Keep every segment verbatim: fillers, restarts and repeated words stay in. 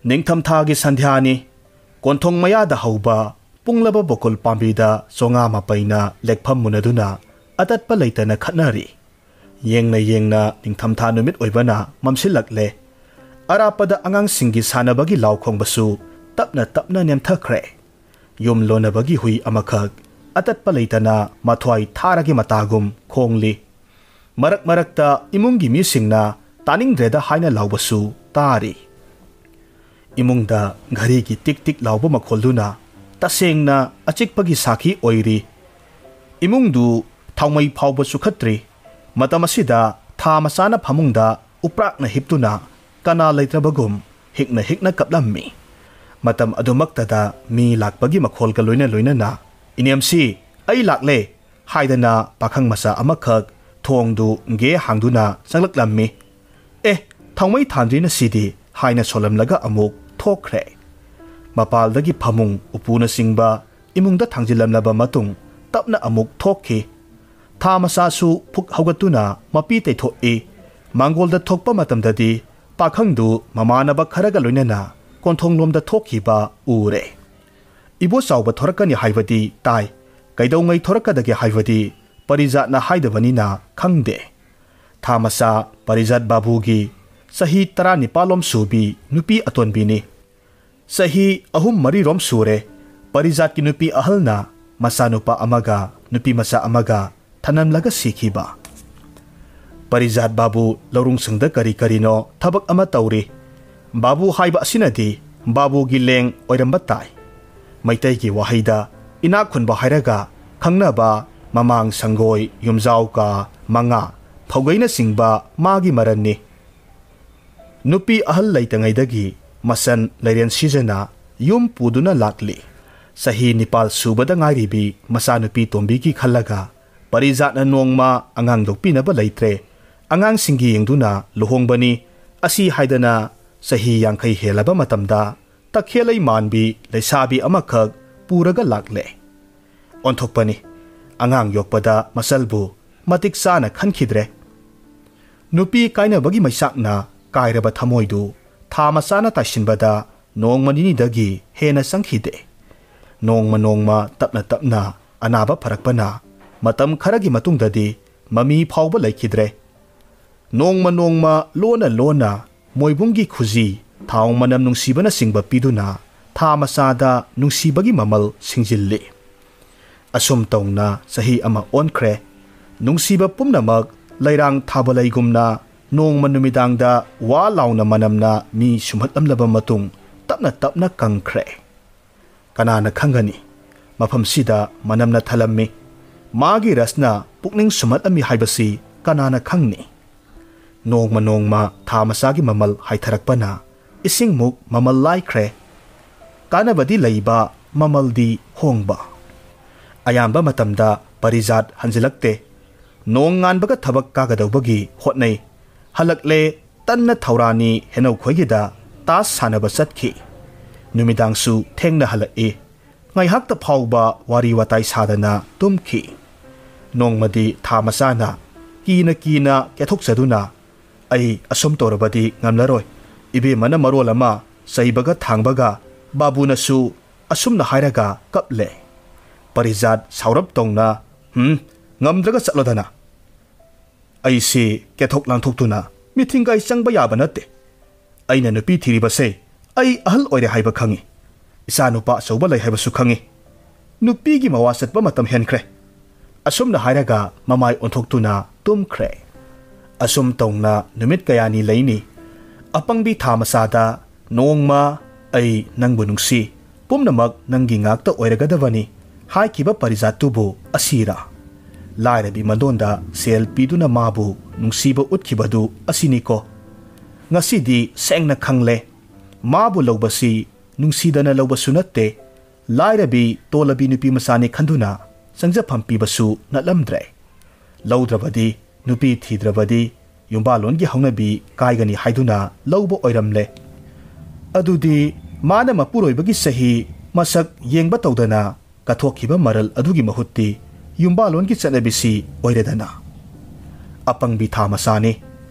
ꯅꯤꯡꯊꯝꯊꯥꯒꯤ ꯁꯟꯙ꯭ꯌꯥꯅꯤ꯫ ꯀꯣꯟꯊꯣꯡ ꯃꯌꯥꯗ ꯍꯧꯕ ꯄꯨꯡꯂꯕ ꯕꯣꯀꯨꯜ ꯄꯥꯝꯕꯤꯗ ꯆꯣꯉꯥ ꯃꯄꯩꯅ ꯂꯦꯛꯐꯝ ꯃꯨꯟꯅꯗꯨꯅ ꯑꯇꯠꯄ ꯂꯩꯇꯅ ꯈꯠꯅꯔꯤ꯫ ꯌꯦꯡꯅ ꯌꯦꯡꯅ ꯅꯤꯡꯊꯝꯊꯥ ꯅꯨꯃꯤꯠ ꯑꯣꯏꯕꯅ ꯃꯝꯁꯤꯜꯂꯛꯂꯦ꯫ ꯑꯔꯥꯞꯄꯗ ꯑꯉꯥꯡꯁꯤꯡꯒꯤ ꯁꯥꯟꯅꯕꯒꯤ ꯂꯥꯎ ꯈꯣꯡꯕꯁꯨ ꯇꯞꯅ ꯇꯞꯅ ꯅꯦꯝꯊꯈ꯭ꯔꯦ꯫ ꯌꯨꯝ ꯂꯣꯟꯅꯕꯒꯤ ꯍꯨꯏ ꯑꯃꯈꯛ ꯑꯇꯠꯄ ꯂꯩꯇꯅ ꯃꯊ꯭ꯋꯥꯏ ꯊꯥꯔꯒꯤ ꯃꯇꯥꯒꯨꯝ ꯈꯣꯡꯂꯤ꯫ ꯃꯔꯛ ꯃꯔꯛꯇ ꯏꯃꯨꯡꯒꯤ ꯃꯤꯁꯤꯡꯅ ꯇꯥꯅꯤꯡꯗ꯭ꯔꯦꯗ ꯍꯥꯏꯅ ꯂꯥꯎꯕꯁꯨ ꯇꯥꯔꯤ꯫ ꯏꯃꯨꯡꯗ ꯘꯔꯤꯒꯤ ꯇꯤꯛ ꯇꯤꯛ ꯂꯥꯎꯕ ꯃꯈꯣꯜꯗꯨꯅ ꯇꯁꯦꯡꯅ ꯑꯆꯤꯛꯄꯒꯤ ꯁꯥꯈꯤ ꯑꯣꯏꯔꯤ꯫ ꯏꯃꯨꯡꯗꯨ ꯊꯥꯎꯃꯩ ꯐꯥꯎꯕ ꯆꯨꯈꯠꯇ꯭ꯔꯤ꯫ ꯃꯇꯝ ꯑꯁꯤꯗ ꯊꯥ ꯃꯆꯥꯅ ꯐꯃꯨꯡꯗ ꯎꯄ꯭ꯔꯥꯛꯅ ꯍꯤꯞꯇꯨꯅ ꯀꯅꯥ ꯂꯩꯇ꯭ꯔꯕꯒꯨꯝ ꯍꯤꯛꯅ ꯍꯤꯛꯅ ꯀꯞꯂꯝꯃꯤ꯫ ꯃꯇꯝ ꯑꯗꯨꯃꯛꯇꯗ ꯃꯤ ꯂꯥꯛꯄꯒꯤ ꯃꯈꯣꯜꯒ ꯂꯣꯏꯅ ꯂꯣꯏꯅꯅ, "ꯏꯅꯦꯝꯁꯤ, ꯑꯩ ꯂꯥꯛꯂꯦ" ꯍꯥꯏꯗꯅ ꯄꯥꯈꯪ ꯃꯆꯥ ꯑꯃꯈꯛ ꯊꯣꯡꯗꯨ ꯒꯦ ꯍꯥꯡꯗꯨꯅ ꯆꯪꯂꯛꯂꯝꯃꯤ꯫ "ꯑꯦ, ꯊꯥꯎꯃꯩ ꯊꯥꯟꯗ꯭ꯔꯤꯅ ꯁꯤꯗꯤ" ꯍꯥꯏꯅ ꯁꯣꯜꯂꯝꯂꯒ ꯑꯃꯨꯛ ꯊꯣꯛꯈ꯭ꯔꯦ꯫ ꯃꯄꯥꯜꯗꯒꯤ ꯐꯃꯨꯡ ꯎꯄꯨꯅꯆꯤꯡꯕ ꯏꯃꯨꯡꯗ ꯊꯥꯡꯖꯤꯜꯂꯝꯂꯕ ꯃꯇꯨꯡ ꯇꯞꯅ ꯑꯃꯨꯛ ꯊꯣꯛꯈꯤ꯫ ꯊꯥ ꯃꯆꯥꯁꯨ ꯐꯨꯛ ꯍꯧꯒꯠꯇꯨꯅ ꯃꯄꯤ ꯇꯩꯊꯣꯛꯏ꯫ ꯃꯥꯡꯒꯣꯜꯗ ꯊꯣꯛꯄ ꯃꯇꯝꯗꯗꯤ ꯄꯥꯈꯪꯗꯨ ꯃꯃꯥꯟꯅꯕ ꯈꯔꯒ ꯂꯣꯏꯅꯅ ꯀꯣꯟꯊꯣꯡꯂꯣꯝꯗ ꯊꯣꯛꯈꯤꯕ ꯎꯔꯦ꯫ "ꯏꯕꯣꯆꯥꯎꯕ ꯊꯣꯔꯛꯀꯅꯤ ꯍꯥꯏꯕꯗꯤ ꯇꯥꯏ, ꯀꯩꯗꯧꯉꯩ ꯊꯣꯔꯛꯀꯗꯒꯦ ꯍꯥꯏꯕꯗꯤ ꯄꯔꯤꯖꯥꯠꯅ ꯍꯥꯏꯗꯕꯅꯤꯅ ꯈꯪꯗꯦ"꯫ ꯊꯥ ꯃꯆꯥ ꯄꯔꯤꯖꯥꯠ ꯕꯥꯕꯨꯒꯤ ꯆꯍꯤ ꯇꯔꯥꯅꯤꯄꯥꯜꯂꯣꯝ ꯁꯨꯕꯤ ꯅꯨꯄꯤ ꯑꯇꯣꯟꯕꯤꯅꯤ꯫ ꯆꯍꯤ ꯑꯍꯨꯝ ꯃꯔꯤꯔꯣꯝ ꯁꯨꯔꯦ꯫ ꯄꯔꯤꯖꯥꯠꯀꯤ ꯅꯨꯄꯤ ꯑꯍꯜꯅ ꯃꯆꯥꯅꯨꯄꯥ ꯑꯃꯒ ꯅꯨꯄꯤ ꯃꯆꯥ ꯑꯃꯒ ꯊꯅꯝꯂꯒ ꯁꯤꯈꯤꯕ꯫ ꯄꯔꯤꯖꯥꯠ ꯕꯥꯕꯨ ꯂꯧꯔꯨꯡꯁꯪꯗ ꯀꯔꯤ ꯀꯔꯤꯅꯣ ꯊꯕꯛ ꯑꯃ ꯇꯧꯔꯤ꯫ ꯕꯥꯕꯨ ꯍꯥꯏꯕ ꯑꯁꯤꯅꯗꯤ ꯕꯥꯕꯨꯒꯤ ꯂꯦꯡ ꯑꯣꯏꯔꯝꯕ ꯇꯥꯏ꯫ ꯃꯩꯇꯩꯒꯤ ꯋꯥꯍꯩꯗ ꯏꯅꯥꯛ ꯈꯨꯟꯕ ꯍꯥꯏꯔꯒ ꯈꯪꯅꯕ ꯃꯃꯥꯡ ꯁꯪꯒꯣꯏ, ꯌꯨꯝꯖꯥꯎ ꯀꯥ, ꯃꯉꯥ, ꯐꯧꯒꯩꯅꯆꯤꯡꯕ ꯃꯥꯒꯤ ꯃꯔꯟꯅꯤ꯫ ꯅꯨꯄꯤ ꯑꯍꯜ ꯂꯩꯇꯉꯩꯗꯒꯤ ꯃꯆꯟ ꯂꯩꯔꯦꯟ ꯁꯤꯖꯅ ꯌꯨꯝ ꯄꯨꯗꯨꯅ ꯂꯥꯛꯂꯤ꯫ ꯆꯍꯤ ꯅꯤꯄꯥꯜ ꯁꯨꯕꯗ ꯉꯥꯏꯔꯤꯕꯤ ꯃꯆꯥꯅꯨꯄꯤ ꯇꯣꯝꯕꯤꯒꯤ ꯈꯜꯂꯒ ꯄꯔꯤꯖꯥꯠꯅ ꯅꯣꯡꯃ ꯑꯉꯥꯡ ꯌꯣꯛꯄꯤꯅꯕ ꯂꯩꯇ꯭ꯔꯦ, ꯑꯉꯥꯡꯁꯤꯡꯒꯤ ꯌꯦꯡꯗꯨꯅ ꯂꯨꯍꯣꯡꯕꯅꯤ ꯑꯁꯤ ꯍꯥꯏꯗꯅ ꯆꯍꯤ ꯌꯥꯡꯈꯩ ꯍꯦꯜꯂꯕ ꯃꯇꯝꯗ ꯇꯈꯦꯂꯩ ꯃꯥꯟꯕꯤ ꯂꯩꯁꯥꯕꯤ ꯑꯃꯈꯛ ꯄꯨꯔꯒ ꯂꯥꯛꯂꯦ꯫ ꯑꯣꯟꯊꯣꯛꯄꯅꯤ, ꯑꯉꯥꯡ ꯌꯣꯛꯄꯗ ꯃꯆꯜꯕꯨ ꯃꯇꯤꯛ ꯆꯥꯅ ꯈꯟꯈꯤꯗ꯭ꯔꯦ꯫ ꯅꯨꯄꯤ ꯀꯥꯏꯅꯕꯒꯤ ꯃꯩꯁꯥꯛꯅ ꯀꯥꯏꯔꯕ ꯊꯃꯣꯏꯗꯨ ꯊꯥ ꯃꯆꯥꯅ ꯇꯥꯏꯁꯤꯟꯕꯗ ꯅꯣꯡꯃ ꯅꯤꯅꯤꯗꯒꯤ ꯍꯦꯟꯅ ꯆꯪꯈꯤꯗꯦ꯫ ꯅꯣꯡꯃ ꯅꯣꯡꯃ ꯇꯞꯅ ꯇꯞꯅ ꯑꯅꯥꯕ ꯐꯔꯛꯄꯅ ꯃꯇꯝ ꯈꯔꯒꯤ ꯃꯇꯨꯡꯗꯗꯤ ꯃꯃꯤ ꯐꯥꯎꯕ ꯂꯩꯈꯤꯗ꯭ꯔꯦ꯫ ꯅꯣꯡꯃ ꯅꯣꯡꯃ ꯂꯣꯟꯅ ꯂꯣꯟꯅ ꯃꯣꯏꯕꯨꯡꯒꯤ ꯈꯨꯖꯤ, ꯊꯥꯎ ꯃꯅꯝ ꯅꯨꯡꯁꯤꯕꯅꯆꯤꯡꯕ ꯄꯤꯗꯨꯅ ꯊꯥ ꯃꯆꯥꯗ ꯅꯨꯡꯁꯤꯕꯒꯤ ꯃꯃꯜ ꯁꯤꯡꯖꯤꯜꯂꯤ꯫ ꯑꯁꯨꯝ ꯇꯧꯅ ꯆꯍꯤ ꯑꯃ ꯑꯣꯟꯈ꯭ꯔꯦ꯫ ꯅꯨꯡꯁꯤꯕ ꯄꯨꯝꯅꯃꯛ ꯂꯩꯔꯥꯡ ꯊꯥꯕ ꯂꯩꯒꯨꯝꯅ ꯅꯣꯡꯃ ꯅꯨꯃꯤꯗꯥꯡꯗ ꯋꯥ ꯂꯥꯎꯅ ꯃꯅꯝꯅ ꯃꯤ ꯁꯨꯝꯍꯠꯂꯝꯂꯕ ꯃꯇꯨꯡ ꯇꯞꯅ ꯇꯞꯅ ꯀꯪꯈ꯭ꯔꯦ꯫ ꯀꯅꯥꯅ ꯈꯪꯒꯅꯤ? ꯃꯐꯝꯁꯤꯗ ꯃꯅꯝꯅ ꯊꯜꯂꯝꯃꯤ꯫ ꯃꯥꯒꯤ ꯔꯁꯅ ꯄꯨꯛꯅꯤꯡ ꯁꯨꯝꯍꯠꯂꯝꯃꯤ ꯍꯥꯏꯕꯁꯤ ꯀꯅꯥꯅ ꯈꯪꯅꯤ? ꯅꯣꯡꯃ ꯅꯣꯡꯃ ꯊꯥ ꯃꯆꯥꯒꯤ ꯃꯃꯜ ꯍꯥꯏꯊꯔꯛꯄꯅ ꯏꯁꯤꯡꯃꯨꯛ ꯃꯃꯜ ꯂꯥꯏꯈ꯭ꯔꯦ꯫ ꯀꯥꯟꯅꯕꯗꯤ ꯂꯩꯕ, ꯃꯃꯜꯗꯤ ꯍꯣꯡꯕ꯫ ꯑꯌꯥꯝꯕ ꯃꯇꯝꯗ ꯄꯔꯤꯖꯥꯠ ꯍꯟꯖꯤꯜꯂꯛꯇꯦ꯫ ꯅꯣꯡ ꯉꯥꯟꯕꯒ ꯊꯕꯛ ꯀꯥꯒꯗꯧꯕꯒꯤ ꯍꯣꯠꯅꯩ꯫ ꯍꯜꯂꯛꯂꯦ, ꯇꯟꯅ ꯊꯧꯔꯥꯅꯤ ꯍꯦꯅꯧ ꯈꯣꯏꯒꯤꯗ ꯇꯥꯁ ꯁꯥꯟꯅꯕ ꯆꯠꯈꯤ꯫ ꯅꯨꯃꯤꯗꯥꯡꯁꯨ ꯊꯦꯡꯅ ꯍꯜꯂꯛꯏ꯫ ꯉꯥꯏꯍꯥꯛꯇ ꯐꯥꯎꯕ ꯋꯥꯔꯤ ꯋꯥꯇꯥꯏ ꯁꯥꯗꯅ ꯇꯨꯝꯈꯤ꯫ ꯅꯣꯡꯃꯗꯤ ꯊꯥ ꯃꯆꯥꯅ ꯀꯤꯅ ꯀꯤꯅ ꯀꯦꯊꯣꯛꯆꯗꯨꯅ, "ꯑꯩ ꯑꯁꯨꯝ ꯇꯧꯔꯕꯗꯤ ꯉꯝꯂꯔꯣꯏ꯫ ꯏꯕꯦꯝꯃꯅ ꯃꯔꯣꯜ ꯑꯃ ꯆꯩꯕꯒ ꯊꯥꯡꯕꯒ, ꯕꯥꯕꯨꯅꯁꯨ ꯑꯁꯨꯝꯅ ꯍꯥꯏꯔꯒ ꯀꯞꯂꯦ꯫" ꯄꯔꯤꯖꯥꯠ ꯁꯥꯎꯔꯞ ꯇꯧꯅ, "ꯍꯝ, ꯉꯝꯗ꯭ꯔꯒ ꯆꯠꯂꯣꯗꯅ꯫ ꯑꯩꯁꯤ ꯀꯦꯊꯣꯛ ꯂꯥꯡꯊꯣꯛꯇꯨꯅ ꯃꯤꯊꯤꯡꯒꯥꯏ ꯆꯪꯕ ꯌꯥꯕ ꯅꯠꯇꯦ꯫ ꯑꯩꯅ ꯅꯨꯄꯤ ꯊꯤꯔꯤꯕꯁꯦ ꯑꯩ ꯑꯍꯜ ꯑꯣꯏꯔꯦ ꯍꯥꯏꯕ ꯈꯪꯏ꯫ ꯏꯆꯥ ꯅꯨꯄꯥ ꯑꯆꯧꯕ ꯂꯩ ꯍꯥꯏꯕꯁꯨ ꯈꯪꯏ꯫ ꯅꯨꯄꯤꯒꯤ ꯃꯋꯥ ꯆꯠꯄ ꯃꯇꯝ ꯍꯦꯟꯈ꯭ꯔꯦ꯫" ꯑꯁꯨꯝꯅ ꯍꯥꯏꯔꯒ ꯃꯃꯥꯏ ꯑꯣꯟꯊꯣꯛꯇꯨꯅ ꯇꯨꯝꯈ꯭ꯔꯦ꯫ ꯑꯁꯨꯝ ꯇꯧꯅ ꯅꯨꯃꯤꯠ ꯀꯌꯥꯅꯤ ꯂꯩꯅꯤ꯫ ꯑꯄꯪꯕꯤ ꯊꯥ ꯃꯆꯥꯗ ꯅꯣꯡꯃ "ꯑꯩ ꯅꯪꯕꯨ ꯅꯨꯡꯁꯤ, ꯄꯨꯝꯅꯃꯛ ꯅꯪꯒꯤ ꯉꯥꯛꯇ ꯑꯣꯏꯔꯒꯗꯕꯅꯤ" ꯍꯥꯏꯈꯤꯕ ꯄꯔꯤꯖꯥꯠꯇꯨꯕꯨ ꯑꯁꯤꯔꯥ? ꯂꯥꯏꯔꯕꯤ ꯃꯗꯣꯟꯗ ꯁꯦꯜ ꯄꯤꯗꯨꯅ ꯃꯥꯕꯨ ꯅꯨꯡꯁꯤꯕ ꯎꯠꯈꯤꯕꯗꯨ ꯑꯁꯤꯅꯤꯀꯣ꯫ ꯉꯁꯤꯗꯤ ꯁꯦꯡꯅ ꯈꯪꯂꯦ꯫ ꯃꯥꯕꯨ ꯂꯧꯕꯁꯤ ꯅꯨꯡꯁꯤꯗꯅ ꯂꯧꯕꯁꯨ ꯅꯠꯇꯦ, ꯂꯥꯏꯔꯕꯤ ꯇꯣꯜꯂꯕꯤ ꯅꯨꯄꯤ ꯃꯆꯥꯅꯤ ꯈꯟꯗꯨꯅ ꯆꯪꯖꯐꯝ ꯄꯤꯕꯁꯨ ꯅꯠꯂꯝꯗ꯭ꯔꯦ꯫ ꯂꯧꯗ꯭ꯔꯕꯗꯤ, ꯅꯨꯄꯤ ꯊꯤꯗ꯭ꯔꯕꯗꯤ ꯌꯨꯝꯕꯥꯜꯂꯣꯟꯒꯤ ꯍꯧꯅꯕꯤ ꯀꯥꯏꯒꯅꯤ ꯍꯥꯏꯗꯨꯅ ꯂꯧꯕ ꯑꯣꯏꯔꯝꯂꯦ꯫ ꯑꯗꯨꯗꯤ ꯃꯥꯅ ꯃꯄꯨꯔꯣꯏꯕꯒꯤ ꯆꯍꯤ ꯃꯁꯛ ꯌꯦꯡꯕ ꯇꯧꯗꯅ ꯀꯠꯊꯣꯛꯈꯤꯕ ꯃꯔꯜ ꯑꯗꯨꯒꯤ ꯃꯍꯨꯠꯇꯤ ꯌꯨꯝꯕꯥꯜꯂꯣꯟꯒꯤ ꯆꯠꯅꯕꯤꯁꯤ ꯑꯣꯏꯔꯦꯗꯅ꯫ ꯑꯄꯪꯕꯤ ꯊꯥ ꯃꯆꯥꯅꯤ꯫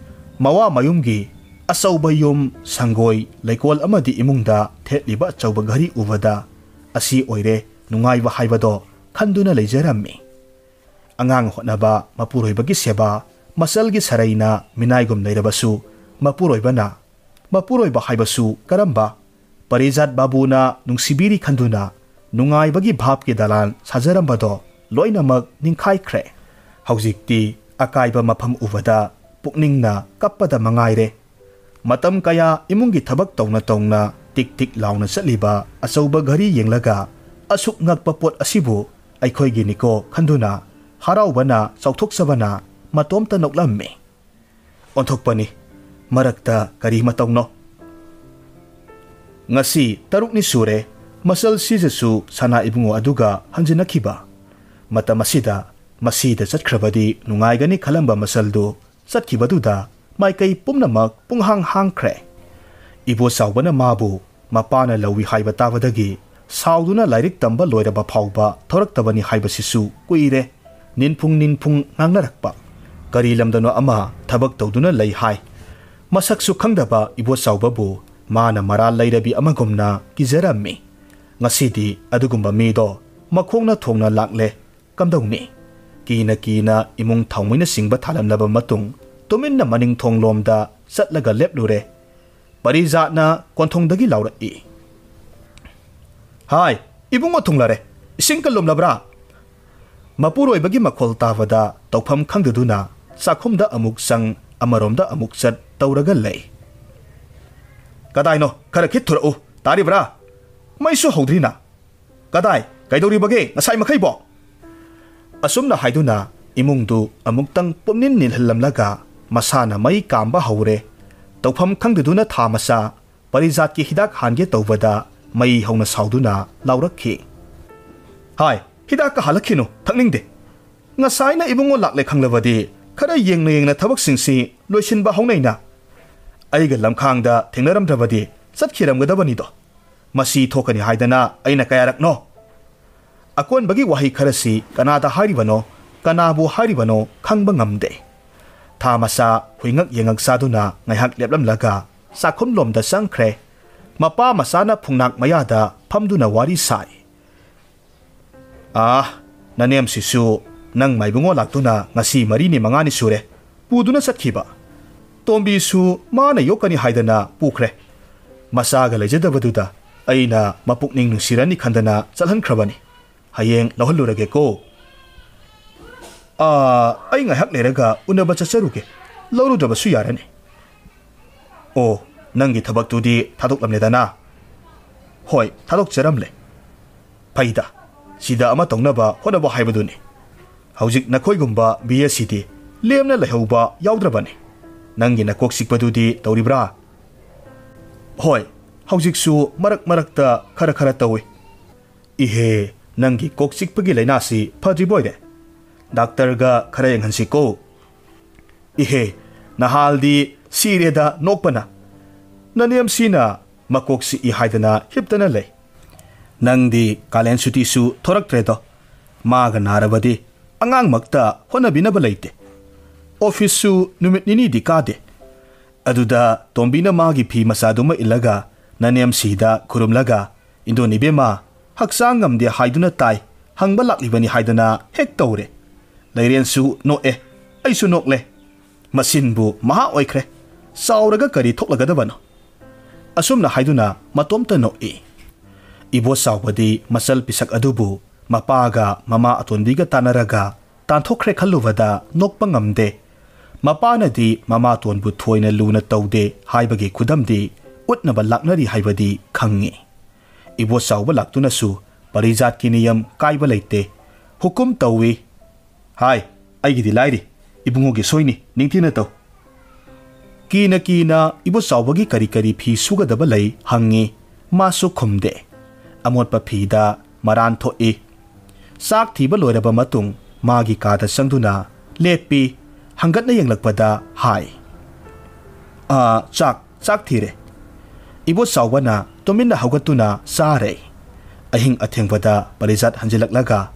ꯃꯋꯥ ꯃꯌꯨꯝꯒꯤ ꯑꯆꯧꯕ ꯌꯨꯝ, ꯁꯪꯒꯣꯏ, ꯂꯩꯀꯣꯜ ꯑꯃꯗꯤ ꯏꯃꯨꯡꯗ ꯊꯦꯠꯂꯤꯕ ꯑꯆꯧꯕ ꯘꯔꯤ ꯎꯕꯗ "ꯑꯁꯤ ꯑꯣꯏꯔꯦ ꯅꯨꯡꯉꯥꯏꯕ" ꯍꯥꯏꯕꯗꯣ ꯈꯟꯗꯨꯅ ꯂꯩꯖꯔꯝꯃꯤ꯫ ꯑꯉꯥꯡ ꯍꯣꯠꯅꯕ, ꯃꯄꯨꯔꯣꯏꯕꯒꯤ ꯁꯦꯕꯥ, ꯃꯆꯜꯒꯤ ꯁꯔꯩꯅ ꯃꯤꯅꯥꯏꯒꯨꯝ ꯂꯩꯔꯕꯁꯨ, ꯃꯄꯨꯔꯣꯏꯕꯅ, ꯃꯄꯨꯔꯣꯏꯕ ꯍꯥꯏꯕꯁꯨ ꯀꯔꯝꯕ, ꯄꯔꯤꯖꯥꯠ ꯕꯥꯕꯨꯅ ꯅꯨꯡꯁꯤꯕꯤꯔꯤ ꯈꯟꯗꯨꯅ ꯅꯨꯡꯉꯥꯏꯕꯒꯤ ꯚꯥꯞꯀꯤ ꯗꯂꯥꯟ ꯁꯥꯖꯔꯝꯕꯗꯣ ꯂꯣꯏꯅꯃꯛ ꯅꯤꯡꯈꯥꯏꯈ꯭ꯔꯦ꯫ ꯍꯧꯖꯤꯛꯇꯤ ꯑꯀꯥꯏꯕ ꯃꯐꯝ ꯎꯕꯗ ꯄꯨꯛꯅꯤꯡꯅ ꯀꯞꯄꯗ ꯃꯉꯥꯏꯔꯦ꯫ ꯃꯇꯝ ꯀꯌꯥ ꯏꯃꯨꯡꯒꯤ ꯊꯕꯛ ꯇꯧꯅ ꯇꯧꯅ ꯇꯤꯛ ꯇꯤꯛ ꯂꯥꯎꯅ ꯆꯠꯂꯤꯕ ꯑꯆꯧꯕ ꯘꯔꯤ ꯌꯦꯡꯂꯒ, "ꯑꯁꯨꯛ ꯉꯛꯄ ꯄꯣꯠ ꯑꯁꯤꯕꯨ ꯑꯩꯈꯣꯏꯒꯤꯅꯤꯀꯣ" ꯈꯟꯗꯨꯅ ꯍꯔꯥꯎꯕꯅ ꯆꯥꯎꯊꯣꯛꯆꯕꯅ ꯃꯇꯣꯝꯇ ꯅꯣꯛꯂꯝꯃꯤ꯫ ꯑꯣꯟꯊꯣꯛꯄꯅꯤ, ꯃꯔꯛꯇ ꯀꯔꯤ ꯃꯇꯧꯅꯣ? ꯉꯁꯤ ꯇꯔꯨꯛꯅꯤ ꯁꯨꯔꯦ ꯃꯆꯜ ꯁꯤꯖꯁꯨ ꯁꯅꯥ ꯏꯕꯨꯡꯉꯣ ꯑꯗꯨꯒ ꯍꯟꯖꯤꯟꯅꯈꯤꯕ꯫ ꯃꯇꯝ ꯑꯁꯤꯗ ꯃꯁꯤꯗ ꯆꯠꯈ꯭ꯔꯕꯗꯤ ꯅꯨꯡꯉꯥꯏꯒꯅꯤ ꯈꯜꯂꯝꯕ ꯃꯆꯜꯗꯨ ꯆꯠꯈꯤꯕꯗꯨꯗ ꯃꯥꯏꯀꯩ ꯄꯨꯝꯅꯃꯛ ꯄꯨꯡꯍꯥꯡ ꯍꯥꯡꯈ꯭ꯔꯦ꯫ ꯏꯕꯣꯆꯥꯎꯕꯅ ꯃꯥꯕꯨ ꯃꯄꯥꯅ ꯂꯧꯏ ꯍꯥꯏꯕ ꯇꯥꯕꯗꯒꯤ ꯁꯥꯎꯗꯨꯅ ꯂꯥꯏꯔꯤꯛ ꯇꯝꯕ ꯂꯣꯏꯔꯕ ꯐꯥꯎꯕ ꯊꯣꯔꯛꯇꯕꯅꯤ ꯍꯥꯏꯕꯁꯤꯁꯨ ꯀꯨꯏꯔꯦ꯫ ꯅꯤꯟꯐꯨꯡ ꯅꯤꯟꯐꯨꯡ ꯉꯥꯡꯅꯔꯛꯄ꯫ ꯀꯔꯤ ꯂꯝꯗꯅꯣ ꯑꯃ ꯊꯕꯛ ꯇꯧꯗꯨꯅ ꯂꯩ ꯍꯥꯏ꯫ ꯃꯁꯛꯁꯨ ꯈꯪꯗꯕ ꯏꯕꯣꯆꯥꯎꯕꯕꯨ ꯃꯥꯅ ꯃꯔꯥꯜ ꯂꯩꯔꯕꯤ ꯑꯃꯒꯨꯝꯅ ꯀꯤꯖꯔꯝꯃꯤ꯫ ꯉꯁꯤꯗꯤ ꯑꯗꯨꯒꯨꯝꯕ ꯃꯤꯗꯣ ꯃꯈꯣꯡꯅ ꯊꯣꯡꯅ ꯂꯥꯛꯂꯦ꯫ ꯀꯝꯗꯧꯅꯤ? ꯀꯤꯅ ꯀꯤꯅ ꯏꯃꯨꯡ ꯊꯥꯎꯃꯩꯅꯆꯤꯡꯕ ꯊꯥꯜꯂꯝꯂꯕ ꯃꯇꯨꯡ, ꯇꯨꯃꯤꯟꯅ ꯃꯅꯤꯡ ꯊꯣꯡꯂꯣꯝꯗ ꯆꯠꯂꯒ ꯂꯦꯞꯂꯨꯔꯦ꯫ ꯄꯔꯤꯖꯥꯠꯅ ꯀꯣꯟꯊꯣꯡꯗꯒꯤ ꯂꯥꯎꯔꯛꯏ, "ꯍꯥꯏ, ꯏꯕꯨꯡꯉꯣ ꯊꯨꯡꯂꯔꯦ꯫ ꯏꯁꯤꯡ ꯀꯜꯂꯨꯝꯂꯕ꯭ꯔꯥ?" ꯃꯄꯨꯔꯣꯏꯕꯒꯤ ꯃꯈꯣꯜ ꯇꯥꯕꯗ ꯇꯧꯐꯝ ꯈꯪꯗꯗꯨꯅ ꯆꯥꯛꯈꯨꯝꯗ ꯑꯃꯨꯛ ꯆꯪ, ꯑꯃꯔꯣꯝꯗ ꯑꯃꯨꯛ ꯆꯠ ꯇꯧꯔꯒ ꯂꯩ꯫ "ꯀꯗꯥꯏꯅꯣ? ꯈꯔ ꯈꯤꯠ ꯊꯨꯔꯛꯎ꯫ ꯇꯥꯔꯤꯕ꯭ꯔꯥ? ꯃꯩꯁꯨ ꯍꯧꯗ꯭ꯔꯤꯅ꯫ ꯀꯗꯥꯏ? ꯀꯩꯗꯧꯔꯤꯕꯒꯦ ꯉꯁꯥꯏ ꯃꯈꯩꯕꯣ?" ꯑꯁꯨꯝꯅ ꯍꯥꯏꯗꯨꯅ ꯏꯃꯨꯡꯗꯨ ꯑꯃꯨꯛꯇꯪ ꯄꯨꯝꯅꯤꯟ ꯅꯤꯜꯍꯜꯂꯝꯂꯒ ꯃꯁꯥꯅ ꯃꯩ ꯀꯥꯝꯕ ꯍꯧꯔꯦ꯫ ꯇꯧꯐꯝ ꯈꯪꯗꯗꯨꯅ ꯊꯥ ꯃꯆꯥ ꯄꯔꯤꯖꯥꯠꯀꯤ ꯍꯤꯗꯥꯛ ꯍꯥꯟꯒꯦ ꯇꯧꯕꯗ ꯃꯩ ꯍꯧꯅ ꯁꯥꯎꯗꯨꯅ ꯂꯥꯎꯔꯛꯈꯤ, "ꯍꯥꯏ, ꯍꯤꯗꯥꯛꯀ ꯍꯥꯜꯂꯛꯈꯤꯅꯨ, ꯊꯛꯅꯤꯡꯗꯦ꯫ ꯉꯁꯥꯏꯅ ꯏꯕꯨꯡꯉꯣ ꯂꯥꯛꯂꯦ ꯈꯪꯂꯕꯗꯤ ꯈꯔ ꯌꯦꯡꯅ ꯌꯦꯡꯅ ꯊꯕꯛꯁꯤꯡꯁꯤ ꯂꯣꯏꯁꯤꯟꯕ ꯍꯧꯅꯩꯅ꯫ ꯑꯩꯒ ꯂꯝꯈꯥꯡꯗ ꯊꯦꯡꯅꯔꯝꯗ꯭ꯔꯕꯗꯤ ꯆꯠꯈꯤꯔꯝꯒꯗꯕꯅꯤꯗꯣ꯫ ꯃꯁꯤ ꯊꯣꯛꯀꯅꯤ ꯍꯥꯏꯗꯅ ꯑꯩꯅ ꯀꯌꯥꯔꯛꯅꯣ?" ꯑꯀꯣꯟꯕꯒꯤ ꯋꯥꯍꯩ ꯈꯔꯁꯤ ꯀꯅꯥꯗ ꯍꯥꯏꯔꯤꯕꯅꯣ, ꯀꯅꯥꯕꯨ ꯍꯥꯏꯔꯤꯕꯅꯣ ꯈꯪꯕ ꯉꯝꯗꯦ꯫ ꯊꯥ ꯃꯆꯥ ꯍꯨꯏꯉꯛ ꯌꯦꯡꯉꯛ ꯆꯥꯗꯨꯅ ꯉꯥꯏꯍꯥꯛ ꯂꯦꯞꯂꯝꯂꯒ ꯆꯥꯛꯈꯨꯝꯂꯣꯝꯗ ꯆꯪꯈ꯭ꯔꯦ꯫ ꯃꯄꯥ ꯃꯆꯥꯅ ꯐꯨꯡꯅꯥꯛ ꯃꯌꯥꯗ ꯐꯝꯗꯨꯅ ꯋꯥꯔꯤ ꯁꯥꯏ꯫ "ꯑꯥ, ꯅꯅꯦꯝꯁꯤꯁꯨ ꯅꯪ ꯃꯥꯏꯕꯨꯡꯉꯣ ꯂꯥꯛꯇꯨꯅ ꯉꯁꯤ ꯃꯔꯤꯅꯤ ꯃꯉꯥꯅꯤ ꯁꯨꯔꯦ꯫ ꯄꯨꯗꯨꯅ ꯆꯠꯈꯤꯕ꯫ ꯇꯣꯝꯕꯤꯁꯨ ꯃꯥꯅ ꯌꯣꯛꯀꯅꯤ ꯍꯥꯏꯗꯅ ꯄꯨꯈ꯭ꯔꯦ꯫ ꯃꯆꯥꯒ ꯂꯩꯖꯗꯕꯗꯨꯗ ꯑꯩꯅ ꯃꯄꯨꯛꯅꯤꯡ ꯅꯨꯡꯁꯤꯔꯅꯤ ꯈꯟꯗꯅ ꯆꯠꯍꯟꯈ꯭ꯔꯕꯅꯤ꯫ ꯍꯌꯦꯡ ꯂꯧꯍꯜꯂꯨꯔꯒꯦꯀꯣ꯫" "ꯑꯥ, ꯑꯩ ꯉꯥꯏꯍꯥꯛ ꯂꯩꯔꯒ ꯎꯅꯕ ꯆꯠꯆꯔꯨꯒꯦ꯫ ꯂꯧꯔꯨꯗꯕꯁꯨ ꯌꯥꯔꯅꯤ꯫" "ꯑꯣ, ꯅꯪꯒꯤ ꯊꯕꯛꯇꯨꯗꯤ ꯊꯥꯗꯣꯛꯂꯝꯂꯦꯗꯅ?" "ꯍꯣꯏ, ꯊꯥꯗꯣꯛꯆꯔꯝꯂꯦ꯫" "ꯐꯩꯗ, ꯁꯤꯗ ꯑꯃ ꯇꯧꯅꯕ ꯍꯣꯠꯅꯕ ꯍꯥꯏꯕꯗꯨꯅꯤ꯫ ꯍꯧꯖꯤꯛ ꯅꯈꯣꯏꯒꯨꯝꯕ ꯕꯤ ꯑꯦꯁ ꯁꯤꯗꯤ ꯂꯦꯝꯅ ꯂꯩꯍꯧꯕ ꯌꯥꯎꯗ꯭ꯔꯕꯅꯤ꯫ ꯅꯪꯒꯤ ꯅꯀꯣꯛ ꯆꯤꯛꯄꯗꯨꯗꯤ ꯇꯧꯔꯤꯕ꯭ꯔꯥ?" "ꯍꯣꯏ, ꯍꯧꯖꯤꯛꯁꯨ ꯃꯔꯛ ꯃꯔꯛꯇ ꯈꯔ ꯈꯔ ꯇꯧꯏ꯫" "ꯏꯍꯦ, ꯅꯪꯒꯤ ꯀꯣꯛ ꯆꯤꯛꯄꯒꯤ ꯂꯥꯏꯅꯥꯁꯤ ꯐꯗ꯭ꯔꯤꯕꯣꯏꯔꯦ? ꯗꯥꯛꯇꯔꯒ ꯈꯔ ꯌꯦꯡꯍꯟꯁꯤꯀꯣ꯫" "ꯏꯍꯦ, ꯅꯍꯥꯜꯗꯤ ꯁꯤꯔꯦꯗ ꯅꯣꯛꯄꯅ꯫ ꯅꯅꯦꯝꯁꯤꯅ ꯃꯀꯣꯛ ꯆꯤꯛꯏ ꯍꯥꯏꯗꯅ ꯍꯤꯞꯇꯅ ꯂꯩ꯫ ꯅꯪꯗꯤ ꯀꯥꯂꯦꯟ ꯁꯨꯇꯤꯁꯨ ꯊꯣꯔꯛꯇ꯭ꯔꯦꯗꯣ꯫ ꯃꯥꯒ ꯅꯥꯔꯕꯗꯤ ꯑꯉꯥꯡꯃꯛꯇ ꯍꯣꯠꯅꯕꯤꯅꯕ ꯂꯩꯇꯦ꯫ ꯑꯣꯐꯤꯁꯁꯨ ꯅꯨꯃꯤꯠ ꯅꯤꯅꯤꯗꯤ ꯀꯥꯗꯦ꯫" ꯑꯗꯨꯗ ꯇꯣꯝꯕꯤꯅ ꯃꯥꯒꯤ ꯐꯤ ꯃꯆꯥꯗꯨꯃ ꯏꯜꯂꯒ ꯅꯅꯦꯝꯁꯤꯗ ꯈꯨꯔꯨꯝꯂꯒ, "ꯏꯟꯗꯣꯟ ꯏꯕꯦꯝꯃ, ꯍꯛꯆꯥꯡ ꯉꯝꯗꯦ ꯍꯥꯏꯗꯨꯅ ꯇꯥꯏ, ꯍꯪꯕ ꯂꯥꯛꯂꯤꯕꯅꯤ" ꯍꯥꯏꯗꯅ ꯍꯦꯛ ꯇꯧꯔꯦ꯫ ꯂꯩꯔꯦꯟꯁꯨ ꯅꯣꯛꯑꯦ, ꯑꯩꯁꯨ ꯅꯣꯛꯂꯦ꯫ ꯃꯁꯤꯟꯕꯨ ꯃꯍꯥ ꯑꯣꯏꯈ꯭ꯔꯦ꯫ ꯆꯥꯎꯔꯒ ꯀꯔꯤ ꯊꯣꯛꯂꯒꯗꯕꯅꯣ? ꯑꯁꯨꯝꯅ ꯍꯥꯏꯗꯨꯅ ꯃꯇꯣꯝꯇ ꯅꯣꯛꯏ꯫ ꯏꯕꯣ ꯆꯥꯎꯕꯗꯤ ꯃꯆꯜ ꯄꯤꯁꯛ ꯑꯗꯨꯕꯨ ꯃꯄꯥꯒ ꯃꯃꯥ ꯑꯇꯣꯟꯕꯤꯒ ꯇꯥꯟꯅꯔꯒ ꯇꯥꯟꯊꯣꯛꯈ꯭ꯔꯦ ꯈꯜꯂꯨꯕꯗ ꯅꯣꯛꯄ ꯉꯝꯗꯦ꯫ ꯃꯄꯥꯅꯗꯤ ꯃꯃꯥꯇꯣꯟꯕꯨ ꯊꯣꯏꯅ ꯂꯨꯅ ꯇꯧꯗꯦ ꯍꯥꯏꯕꯒꯤ ꯈꯨꯗꯝꯗꯤ ꯎꯠꯅꯕ ꯂꯥꯛꯅꯔꯤ ꯍꯥꯏꯕꯗꯤ ꯈꯪꯉꯤ꯫ ꯏꯕꯣ ꯆꯥꯎꯕ ꯂꯥꯛꯇꯨꯅꯁꯨ ꯄꯔꯤꯖꯥꯠꯀꯤ ꯅꯤꯌꯝ ꯀꯥꯏꯕ ꯂꯩꯇꯦ꯫ ꯍꯨꯀꯨꯝ ꯇꯧꯏ꯫ "ꯍꯥꯏ, ꯑꯩꯒꯤꯗꯤ ꯂꯥꯏꯔꯤ꯫ ꯏꯕꯨꯡꯉꯣꯒꯤ ꯁꯣꯏꯅꯤ, ꯅꯤꯡꯊꯤꯅ ꯇꯧ꯫" ꯀꯤꯅ ꯀꯤꯅ ꯏꯕꯣ ꯆꯥꯎꯕꯒꯤ ꯀꯔꯤ ꯀꯔꯤ ꯐꯤ ꯁꯨꯒꯗꯕ ꯂꯩ ꯍꯪꯉꯤ꯫ ꯃꯥꯁꯨ ꯈꯨꯝꯗꯦ꯫ ꯑꯃꯣꯠꯄ ꯐꯤꯗ ꯃꯔꯥꯟ ꯊꯣꯛꯏ꯫ ꯆꯥꯛ ꯊꯤꯕ ꯂꯣꯏꯔꯕ ꯃꯇꯨꯡ ꯃꯥꯒꯤ ꯀꯥꯗ ꯆꯪꯗꯨꯅ ꯂꯦꯞꯄꯤ꯫ ꯍꯪꯒꯠꯅ ꯌꯦꯡꯂꯛꯄꯗ ꯍꯥꯏ, "ꯑꯥ, ꯆꯥꯛ, ꯆꯥꯛ ꯊꯤꯔꯦ꯫" ꯏꯕꯣ ꯆꯥꯎꯕꯅ ꯇꯨꯃꯤꯟꯅ ꯍꯧꯒꯠꯇꯨꯅ ꯆꯥꯔꯦ꯫ ꯑꯍꯤꯡ ꯑꯊꯦꯡꯕꯗ ꯄꯔꯤꯖꯥꯠ ꯍꯟꯖꯤꯜꯂꯛꯂꯒ,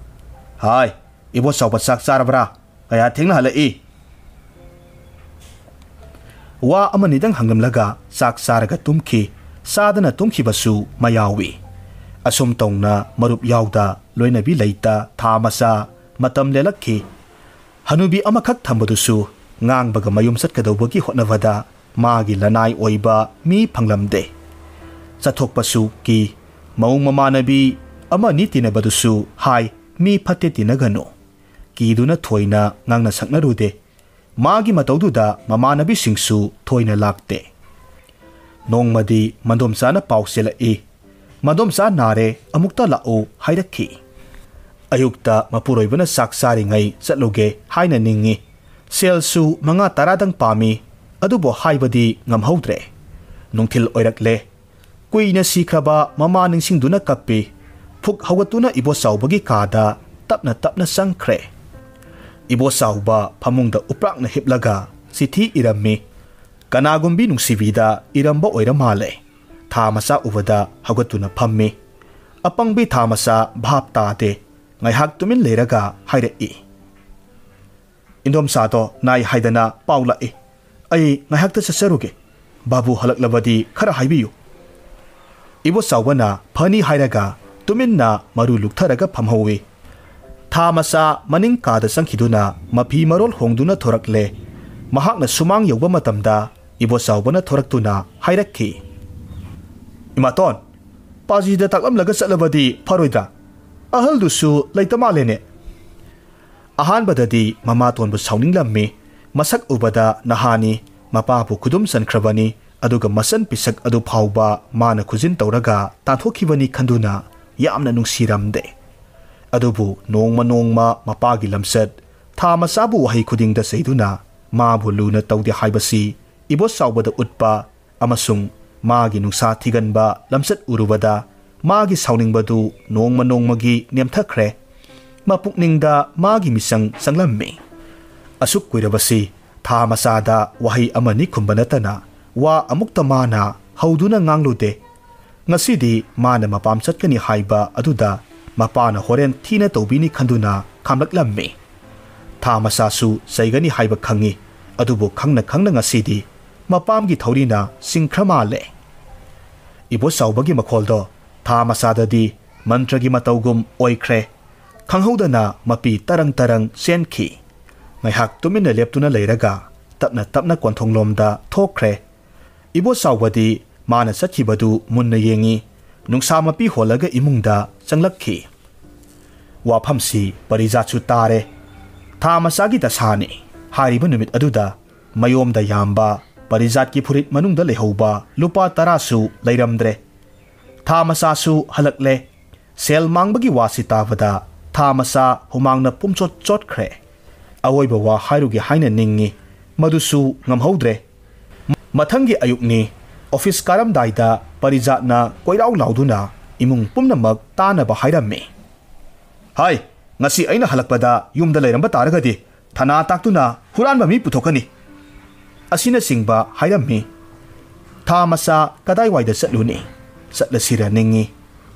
"ꯍꯥꯏ, ꯏꯕꯣ ꯆꯥꯎꯕ ꯆꯥꯛ ꯆꯥꯔꯕ꯭ꯔꯥ? ꯀꯌꯥ ꯊꯦꯡꯅ ꯍꯜꯂꯛꯏ?" ꯋꯥ ꯑꯃꯅꯤꯗꯪ ꯍꯪꯂꯝꯂꯒ ꯆꯥꯛ ꯆꯥꯔꯒ ꯇꯨꯝꯈꯤ꯫ ꯆꯥꯗꯅ ꯇꯨꯝꯈꯤꯕꯁꯨ ꯃꯌꯥꯎꯏ꯫ ꯑꯁꯨꯝ ꯇꯧꯅ ꯃꯔꯨꯞ ꯌꯥꯎꯗ ꯂꯣꯏꯅꯕꯤ ꯂꯩꯇ ꯊꯥ ꯃꯆꯥ ꯃꯇꯝ ꯂꯦꯜꯂꯛꯈꯤ꯫ ꯍꯅꯨꯕꯤ ꯑꯃꯈꯛ ꯊꯝꯕꯗꯨꯁꯨ ꯉꯥꯡꯕꯒ ꯃꯌꯨꯝ ꯆꯠꯀꯗꯧꯕꯒꯤ ꯍꯣꯠꯅꯕꯗ ꯃꯥꯒꯤ ꯂꯅꯥꯏ ꯑꯣꯏꯕ ꯃꯤ ꯐꯪꯂꯝꯗꯦ꯫ ꯆꯠꯊꯣꯛꯄꯁꯨ ꯀꯤ꯫ ꯃꯧ ꯃꯃꯥꯟꯅꯕꯤ ꯑꯃꯅꯤ ꯇꯤꯟꯅꯕꯗꯨꯁꯨ ꯍꯥꯏ, "ꯃꯤ ꯐꯠꯇꯦ, ꯇꯤꯟꯅꯒꯅꯨ"꯫ ꯀꯤꯗꯨꯅ ꯊꯣꯏꯅ ꯉꯥꯡꯅ ꯁꯛꯅꯔꯨꯗꯦ꯫ ꯃꯥꯒꯤ ꯃꯇꯧꯗꯨꯗ ꯃꯃꯥꯟꯅꯕꯤꯁꯤꯡꯁꯨ ꯊꯣꯏꯅ ꯂꯥꯛꯇꯦ꯫ ꯅꯣꯡꯃꯗꯤ ꯃꯗꯣꯝꯆꯥꯅ ꯄꯥꯎ ꯆꯦꯜꯂꯛꯏ꯫ "ꯃꯗꯣꯝꯆꯥ ꯅꯥꯔꯦ, ꯑꯃꯨꯛꯇ ꯂꯥꯛꯎ" ꯍꯥꯏꯔꯛꯈꯤ꯫ ꯑꯌꯨꯛꯇ ꯃꯄꯨꯔꯣꯏꯕꯅ ꯆꯥꯛ ꯆꯥꯔꯤꯉꯩ ꯆꯠꯂꯨꯒꯦ ꯍꯥꯏꯅ ꯅꯤꯡꯏ꯫ ꯁꯦꯜꯁꯨ ꯃꯉꯥ ꯇꯔꯥꯗꯪ ꯄꯥꯝꯃꯤ, ꯑꯗꯨꯕꯨ ꯍꯥꯏꯕꯗꯤ ꯉꯝꯍꯧꯗ꯭ꯔꯦ꯫ ꯅꯨꯡꯊꯤꯜ ꯑꯣꯏꯔꯛꯂꯦ꯫ ꯀꯨꯏꯅ ꯁꯤꯈ꯭ꯔꯕ ꯃꯃꯥ ꯅꯤꯡꯁꯤꯡꯗꯨꯅ ꯀꯞꯄꯤ꯫ ꯐꯨꯛ ꯍꯧꯒꯠꯇꯨꯅ ꯏꯕꯣꯆꯥꯎꯕꯒꯤ ꯀꯥꯗ ꯇꯞꯅ ꯇꯞꯅ ꯆꯪꯈ꯭ꯔꯦ꯫ ꯏꯕꯣꯆꯥꯎꯕ ꯐꯃꯨꯡꯗ ꯎꯄ꯭ꯔꯥꯛꯅ ꯍꯤꯞꯂꯒ ꯆꯤꯊꯤ ꯏꯔꯝꯃꯤ꯫ ꯀꯅꯥꯒꯨꯝꯕꯤ ꯅꯨꯡꯁꯤꯕꯤꯗ ꯏꯔꯝꯕ ꯑꯣꯏꯔ ꯃꯥꯜꯂꯦ꯫ ꯊꯥ ꯃꯆꯥ ꯎꯕꯗ ꯍꯧꯒꯠꯇꯨꯅ ꯐꯝꯃꯤ꯫ ꯑꯄꯪꯕꯤ ꯊꯥ ꯃꯆꯥ ꯚꯥꯞ ꯇꯥꯗꯦ꯫ ꯉꯥꯏꯍꯥꯛ ꯇꯨꯃꯤꯟ ꯂꯩꯔꯒ ꯍꯥꯏꯔꯛꯏ, "ꯏꯟꯗꯣꯝꯆꯥꯗꯣ ꯅꯥꯏ ꯍꯥꯏꯗꯅ ꯄꯥꯎ ꯂꯥꯛꯏ꯫ ꯑꯩ ꯉꯥꯏꯍꯥꯛꯇ ꯆꯠꯆꯔꯨꯒꯦ꯫ ꯕꯥꯕꯨ ꯍꯜꯂꯛꯂꯕꯗꯤ ꯈꯔ ꯍꯥꯏꯕꯤꯌꯨ"꯫ ꯏꯕꯣꯆꯥꯎꯕꯅ ꯐꯅꯤ ꯍꯥꯏꯔꯒ ꯇꯨꯃꯤꯟꯅ ꯃꯔꯨ ꯂꯨꯛꯊꯔꯒ ꯐꯝꯍꯧꯏ꯫ ꯊꯥ ꯃꯆꯥ ꯃꯅꯤꯡ ꯀꯥꯗ ꯆꯪꯈꯤꯗꯨꯅ ꯃꯐꯤ ꯃꯔꯣꯜ ꯍꯣꯡꯗꯨꯅ ꯊꯣꯔꯛꯂꯦ꯫ ꯃꯍꯥꯛꯅ ꯁꯨꯃꯥꯡ ꯌꯧꯕ ꯃꯇꯝꯗ ꯏꯕꯣꯆꯥꯎꯕꯅ ꯊꯣꯔꯛꯇꯨꯅ ꯍꯥꯏꯔꯛꯈꯤ, "ꯏꯃꯥꯇꯣꯟ, ꯄꯥꯖꯤꯗ ꯇꯥꯛꯂꯝꯂꯒ ꯆꯠꯂꯕꯗꯤ ꯐꯔꯣꯏꯗ꯭ꯔꯥ? ꯑꯍꯜꯗꯨꯁꯨ ꯂꯩꯇ ꯃꯥꯜꯂꯦꯅꯦ"꯫ ꯑꯍꯥꯟꯕꯗꯗꯤ ꯃꯃꯥꯇꯣꯟꯕꯨ ꯁꯥꯎꯅꯤꯡꯂꯝꯃꯤ꯫ ꯃꯁꯛ ꯎꯕꯗ ꯅꯍꯥꯅꯤ, ꯃꯄꯥꯕꯨ ꯈꯨꯗꯨꯝ ꯆꯟꯈ꯭ꯔꯕꯅꯤ, ꯑꯗꯨꯒ ꯃꯆꯟ ꯄꯤꯁꯛ ꯑꯗꯨ ꯐꯥꯎꯕ ꯃꯥꯅ ꯈꯨꯖꯤꯟ ꯇꯧꯔꯒ ꯇꯥꯟꯊꯣꯛꯈꯤꯕꯅꯤ ꯈꯟꯗꯨꯅ ꯌꯥꯝꯅ ꯅꯨꯡꯁꯤꯔꯝꯗꯦ꯫ ꯑꯗꯨꯕꯨ ꯅꯣꯡꯃ ꯅꯣꯡꯃ ꯃꯄꯥꯒꯤ ꯂꯝꯆꯠ, ꯊꯥ ꯃꯆꯥꯕꯨ ꯋꯥꯍꯩ ꯈꯨꯗꯤꯡꯗ ꯆꯩꯗꯨꯅ ꯃꯥꯕꯨ ꯂꯨꯅ ꯇꯧꯗꯦ ꯍꯥꯏꯕꯁꯤ ꯏꯕꯣꯆꯥꯎꯕꯗ ꯎꯠꯄ ꯑꯃꯁꯨꯡ ꯃꯥꯒꯤ ꯅꯨꯡꯁꯥ ꯊꯤꯒꯟꯕ ꯂꯝꯆꯠ ꯎꯔꯨꯕꯗ ꯃꯥꯒꯤ ꯁꯥꯎꯅꯤꯡꯕꯗꯨ ꯅꯣꯡꯃ ꯅꯣꯡꯃꯒꯤ ꯅꯦꯝꯊꯈ꯭ꯔꯦ꯫ ꯃꯄꯨꯛꯅꯤꯡꯗ ꯃꯥꯒꯤ ꯃꯤꯆꯪ ꯆꯪꯂꯝꯃꯤ꯫ ꯑꯁꯨꯛ ꯀꯨꯏꯔꯕꯁꯤ ꯊꯥ ꯃꯆꯥꯗ ꯋꯥꯍꯩ ꯑꯃꯅꯤ ꯈꯨꯝꯕ ꯅꯠꯇꯅ ꯋꯥ ꯑꯃꯨꯛꯇ ꯃꯥꯅ ꯍꯧꯗꯨꯅ ꯉꯥꯡꯂꯨꯗꯦ꯫ ꯉꯁꯤꯗꯤ ꯃꯥꯅ ꯃꯄꯥꯝ ꯆꯠꯀꯅꯤ ꯍꯥꯏꯕ ꯑꯗꯨꯗ ꯃꯄꯥꯅ ꯍꯣꯔꯦꯟ ꯊꯤꯅ ꯇꯧꯕꯤꯅꯤ ꯈꯟꯗꯨꯅ ꯈꯥꯝꯂꯛꯂꯝꯃꯤ꯫ ꯊꯥ ꯃꯆꯥꯁꯨ ꯆꯩꯒꯅꯤ ꯍꯥꯏꯕ ꯈꯪꯏ, ꯑꯗꯨꯕꯨ ꯈꯪꯅ ꯈꯪꯅ ꯉꯁꯤꯗꯤ ꯃꯄꯥꯝꯒꯤ ꯊꯧꯔꯤꯅ ꯁꯤꯡꯈ꯭ꯔ ꯃꯥꯜꯂꯦ꯫ ꯏꯕꯣꯆꯥꯎꯕꯒꯤ ꯃꯈꯣꯜꯗꯣ ꯊꯥ ꯃꯆꯥꯗꯗꯤ ꯃꯟꯇ꯭ꯔꯒꯤ ꯃꯇꯧꯒꯨꯝ ꯑꯣꯏꯈ꯭ꯔꯦ꯫ ꯈꯪꯍꯧꯗꯅ ꯃꯄꯤ ꯇꯔꯪ ꯇꯔꯪ ꯆꯦꯟꯈꯤ꯫ ꯉꯥꯏꯍꯥꯛ ꯇꯨꯃꯤꯟꯅ ꯂꯦꯞꯇꯨꯅ ꯂꯩꯔꯒ ꯇꯞꯅ ꯇꯞꯅ ꯀꯣꯟꯊꯣꯡꯂꯣꯝꯗ ꯊꯣꯛꯈ꯭ꯔꯦ꯫ ꯏꯕꯣꯆꯥꯎꯕꯗꯤ ꯃꯥꯅ ꯆꯠꯈꯤꯕꯗꯨ ꯃꯨꯟꯅ ꯌꯦꯡꯉꯤ꯫ ꯅꯨꯡꯁꯥ ꯃꯄꯤ ꯍꯣꯜꯂꯒ ꯏꯃꯨꯡꯗ ꯆꯪꯂꯛꯈꯤ꯫ ꯋꯥꯐꯝꯁꯤ ꯄꯔꯤꯖꯥꯠꯁꯨ ꯇꯥꯔꯦ꯫ ꯊꯥ ꯃꯆꯥꯒꯤ ꯗꯁꯥꯅꯤ꯫ ꯍꯥꯏꯔꯤꯕ ꯅꯨꯃꯤꯠ ꯑꯗꯨꯗ ꯃꯌꯣꯝꯗ ꯌꯥꯝꯕ ꯄꯔꯤꯖꯥꯠꯀꯤ ꯐꯨꯔꯤꯠ ꯃꯅꯨꯡꯗ ꯂꯩꯍꯧꯕ ꯂꯨꯄꯥ ꯇꯔꯥꯁꯨ ꯂꯩꯔꯝꯗ꯭ꯔꯦ꯫ ꯊꯥ ꯃꯆꯥꯁꯨ ꯍꯜꯂꯛꯂꯦ꯫ ꯁꯦꯜ ꯃꯥꯡꯕꯒꯤ ꯋꯥꯁꯤ ꯇꯥꯕꯗ ꯊꯥ ꯃꯆꯥ ꯍꯨꯃꯥꯡꯅ ꯄꯨꯝꯆꯣꯠ ꯆꯣꯠꯈ꯭ꯔꯦ꯫ ꯑꯋꯣꯏꯕ ꯋꯥ ꯍꯥꯏꯔꯨꯒꯦ ꯍꯥꯏꯅ ꯅꯤꯡꯏ, ꯃꯗꯨꯁꯨ ꯉꯝꯍꯧꯗ꯭ꯔꯦ꯫ ꯃꯊꯪꯒꯤ ꯑꯌꯨꯛꯅꯤ꯫ ꯑꯣꯐꯤꯁ ꯀꯥꯔꯝꯗꯥꯏꯗ ꯄꯔꯤꯖꯥꯠꯅ ꯀꯣꯏꯔꯥꯎ ꯂꯥꯎꯗꯨꯅ ꯏꯃꯨꯡ ꯄꯨꯝꯅꯃꯛ ꯇꯥꯅꯕ ꯍꯥꯏꯔꯝꯃꯤ꯫ "ꯍꯥꯏ, ꯉꯁꯤ ꯑꯩꯅ ꯍꯜꯂꯛꯄꯗ ꯌꯨꯝꯗ ꯂꯩꯔꯝꯕ ꯇꯥꯔꯒꯗꯤ ꯊꯅꯥ ꯇꯥꯛꯇꯨꯅ ꯍꯨꯔꯥꯟꯕ ꯃꯤ ꯄꯨꯊꯣꯛꯀꯅꯤ" ꯑꯁꯤꯅꯆꯤꯡꯕ ꯍꯥꯏꯔꯝꯃꯤ꯫ ꯊꯥ ꯃꯆꯥ ꯀꯗꯥꯏꯋꯥꯏꯗ ꯆꯠꯂꯨꯅꯤ? ꯆꯠꯂꯁꯤꯔ ꯅꯤꯡꯏ꯫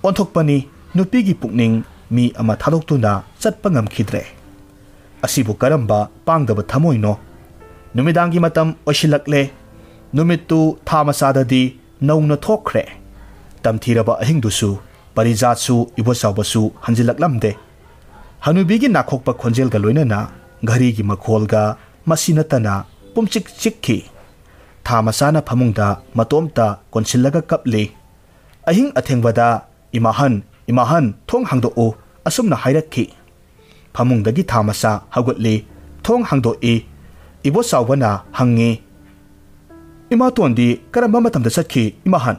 ꯑꯣꯟꯊꯣꯛꯄꯅꯤ, ꯅꯨꯄꯤꯒꯤ ꯄꯨꯛꯅꯤꯡ ꯃꯤ ꯑꯃ ꯊꯥꯗꯣꯛꯇꯨꯅ ꯆꯠꯄ ꯉꯝꯈꯤꯗ꯭ꯔꯦ꯫ ꯑꯁꯤꯕꯨ ꯀꯔꯝꯕ ꯄꯥꯡꯗꯕ ꯊꯃꯣꯏꯅꯣ? ꯅꯨꯃꯤꯗꯥꯡꯒꯤ ꯃꯇꯝ ꯑꯣꯏꯁꯤꯜꯂꯛꯂꯦ꯫ ꯅꯨꯃꯤꯠꯇꯨ ꯊꯥ ꯃꯆꯥꯗꯗꯤ ꯅꯧꯅ ꯊꯣꯛꯈ꯭ꯔꯦ꯫ ꯇꯝꯊꯤꯔꯕ ꯑꯍꯤꯡꯗꯨꯁꯨ ꯄꯔꯤꯖꯥꯠꯁꯨ ꯏꯕꯣꯆꯥꯎꯕꯁꯨ ꯍꯟꯖꯤꯜꯂꯛꯂꯝꯗꯦ꯫ ꯍꯅꯨꯕꯤꯒꯤ ꯅꯥꯈꯣꯛꯄ ꯈꯣꯟꯖꯦꯜꯒ ꯂꯣꯏꯅꯅ ꯘꯔꯤꯒꯤ ꯃꯈꯣꯜꯒ ꯃꯁꯤ ꯅꯠꯇꯅ ꯄꯨꯝꯆꯤꯛ ꯆꯤꯛꯈꯤ꯫ ꯊꯥ ꯃꯆꯥꯅ ꯐꯃꯨꯡꯗ ꯃꯇꯣꯝꯇ ꯀꯣꯟꯁꯤꯜꯂꯒ ꯀꯞꯂꯤ꯫ ꯑꯍꯤꯡ ꯑꯊꯦꯡꯕꯗ, "ꯏꯃꯥꯍꯟ, ꯏꯃꯥꯍꯟ, ꯊꯣꯡ ꯍꯥꯡꯗꯣꯛꯎ" ꯑꯁꯨꯝꯅ ꯍꯥꯏꯔꯛꯈꯤ꯫ ꯐꯃꯨꯡꯗꯒꯤ ꯊꯥ ꯃꯆꯥ ꯍꯧꯒꯠꯂꯤ꯫ ꯊꯣꯡ ꯍꯥꯡꯗꯣꯛꯏ꯫ ꯏꯕꯣꯆꯥꯎꯕꯅ ꯍꯪꯉꯤ, "ꯏꯃꯥꯇꯣꯟꯗꯤ ꯀꯔꯝꯕ ꯃꯇꯝꯗ ꯆꯠꯈꯤ, ꯏꯃꯥꯍꯟ?"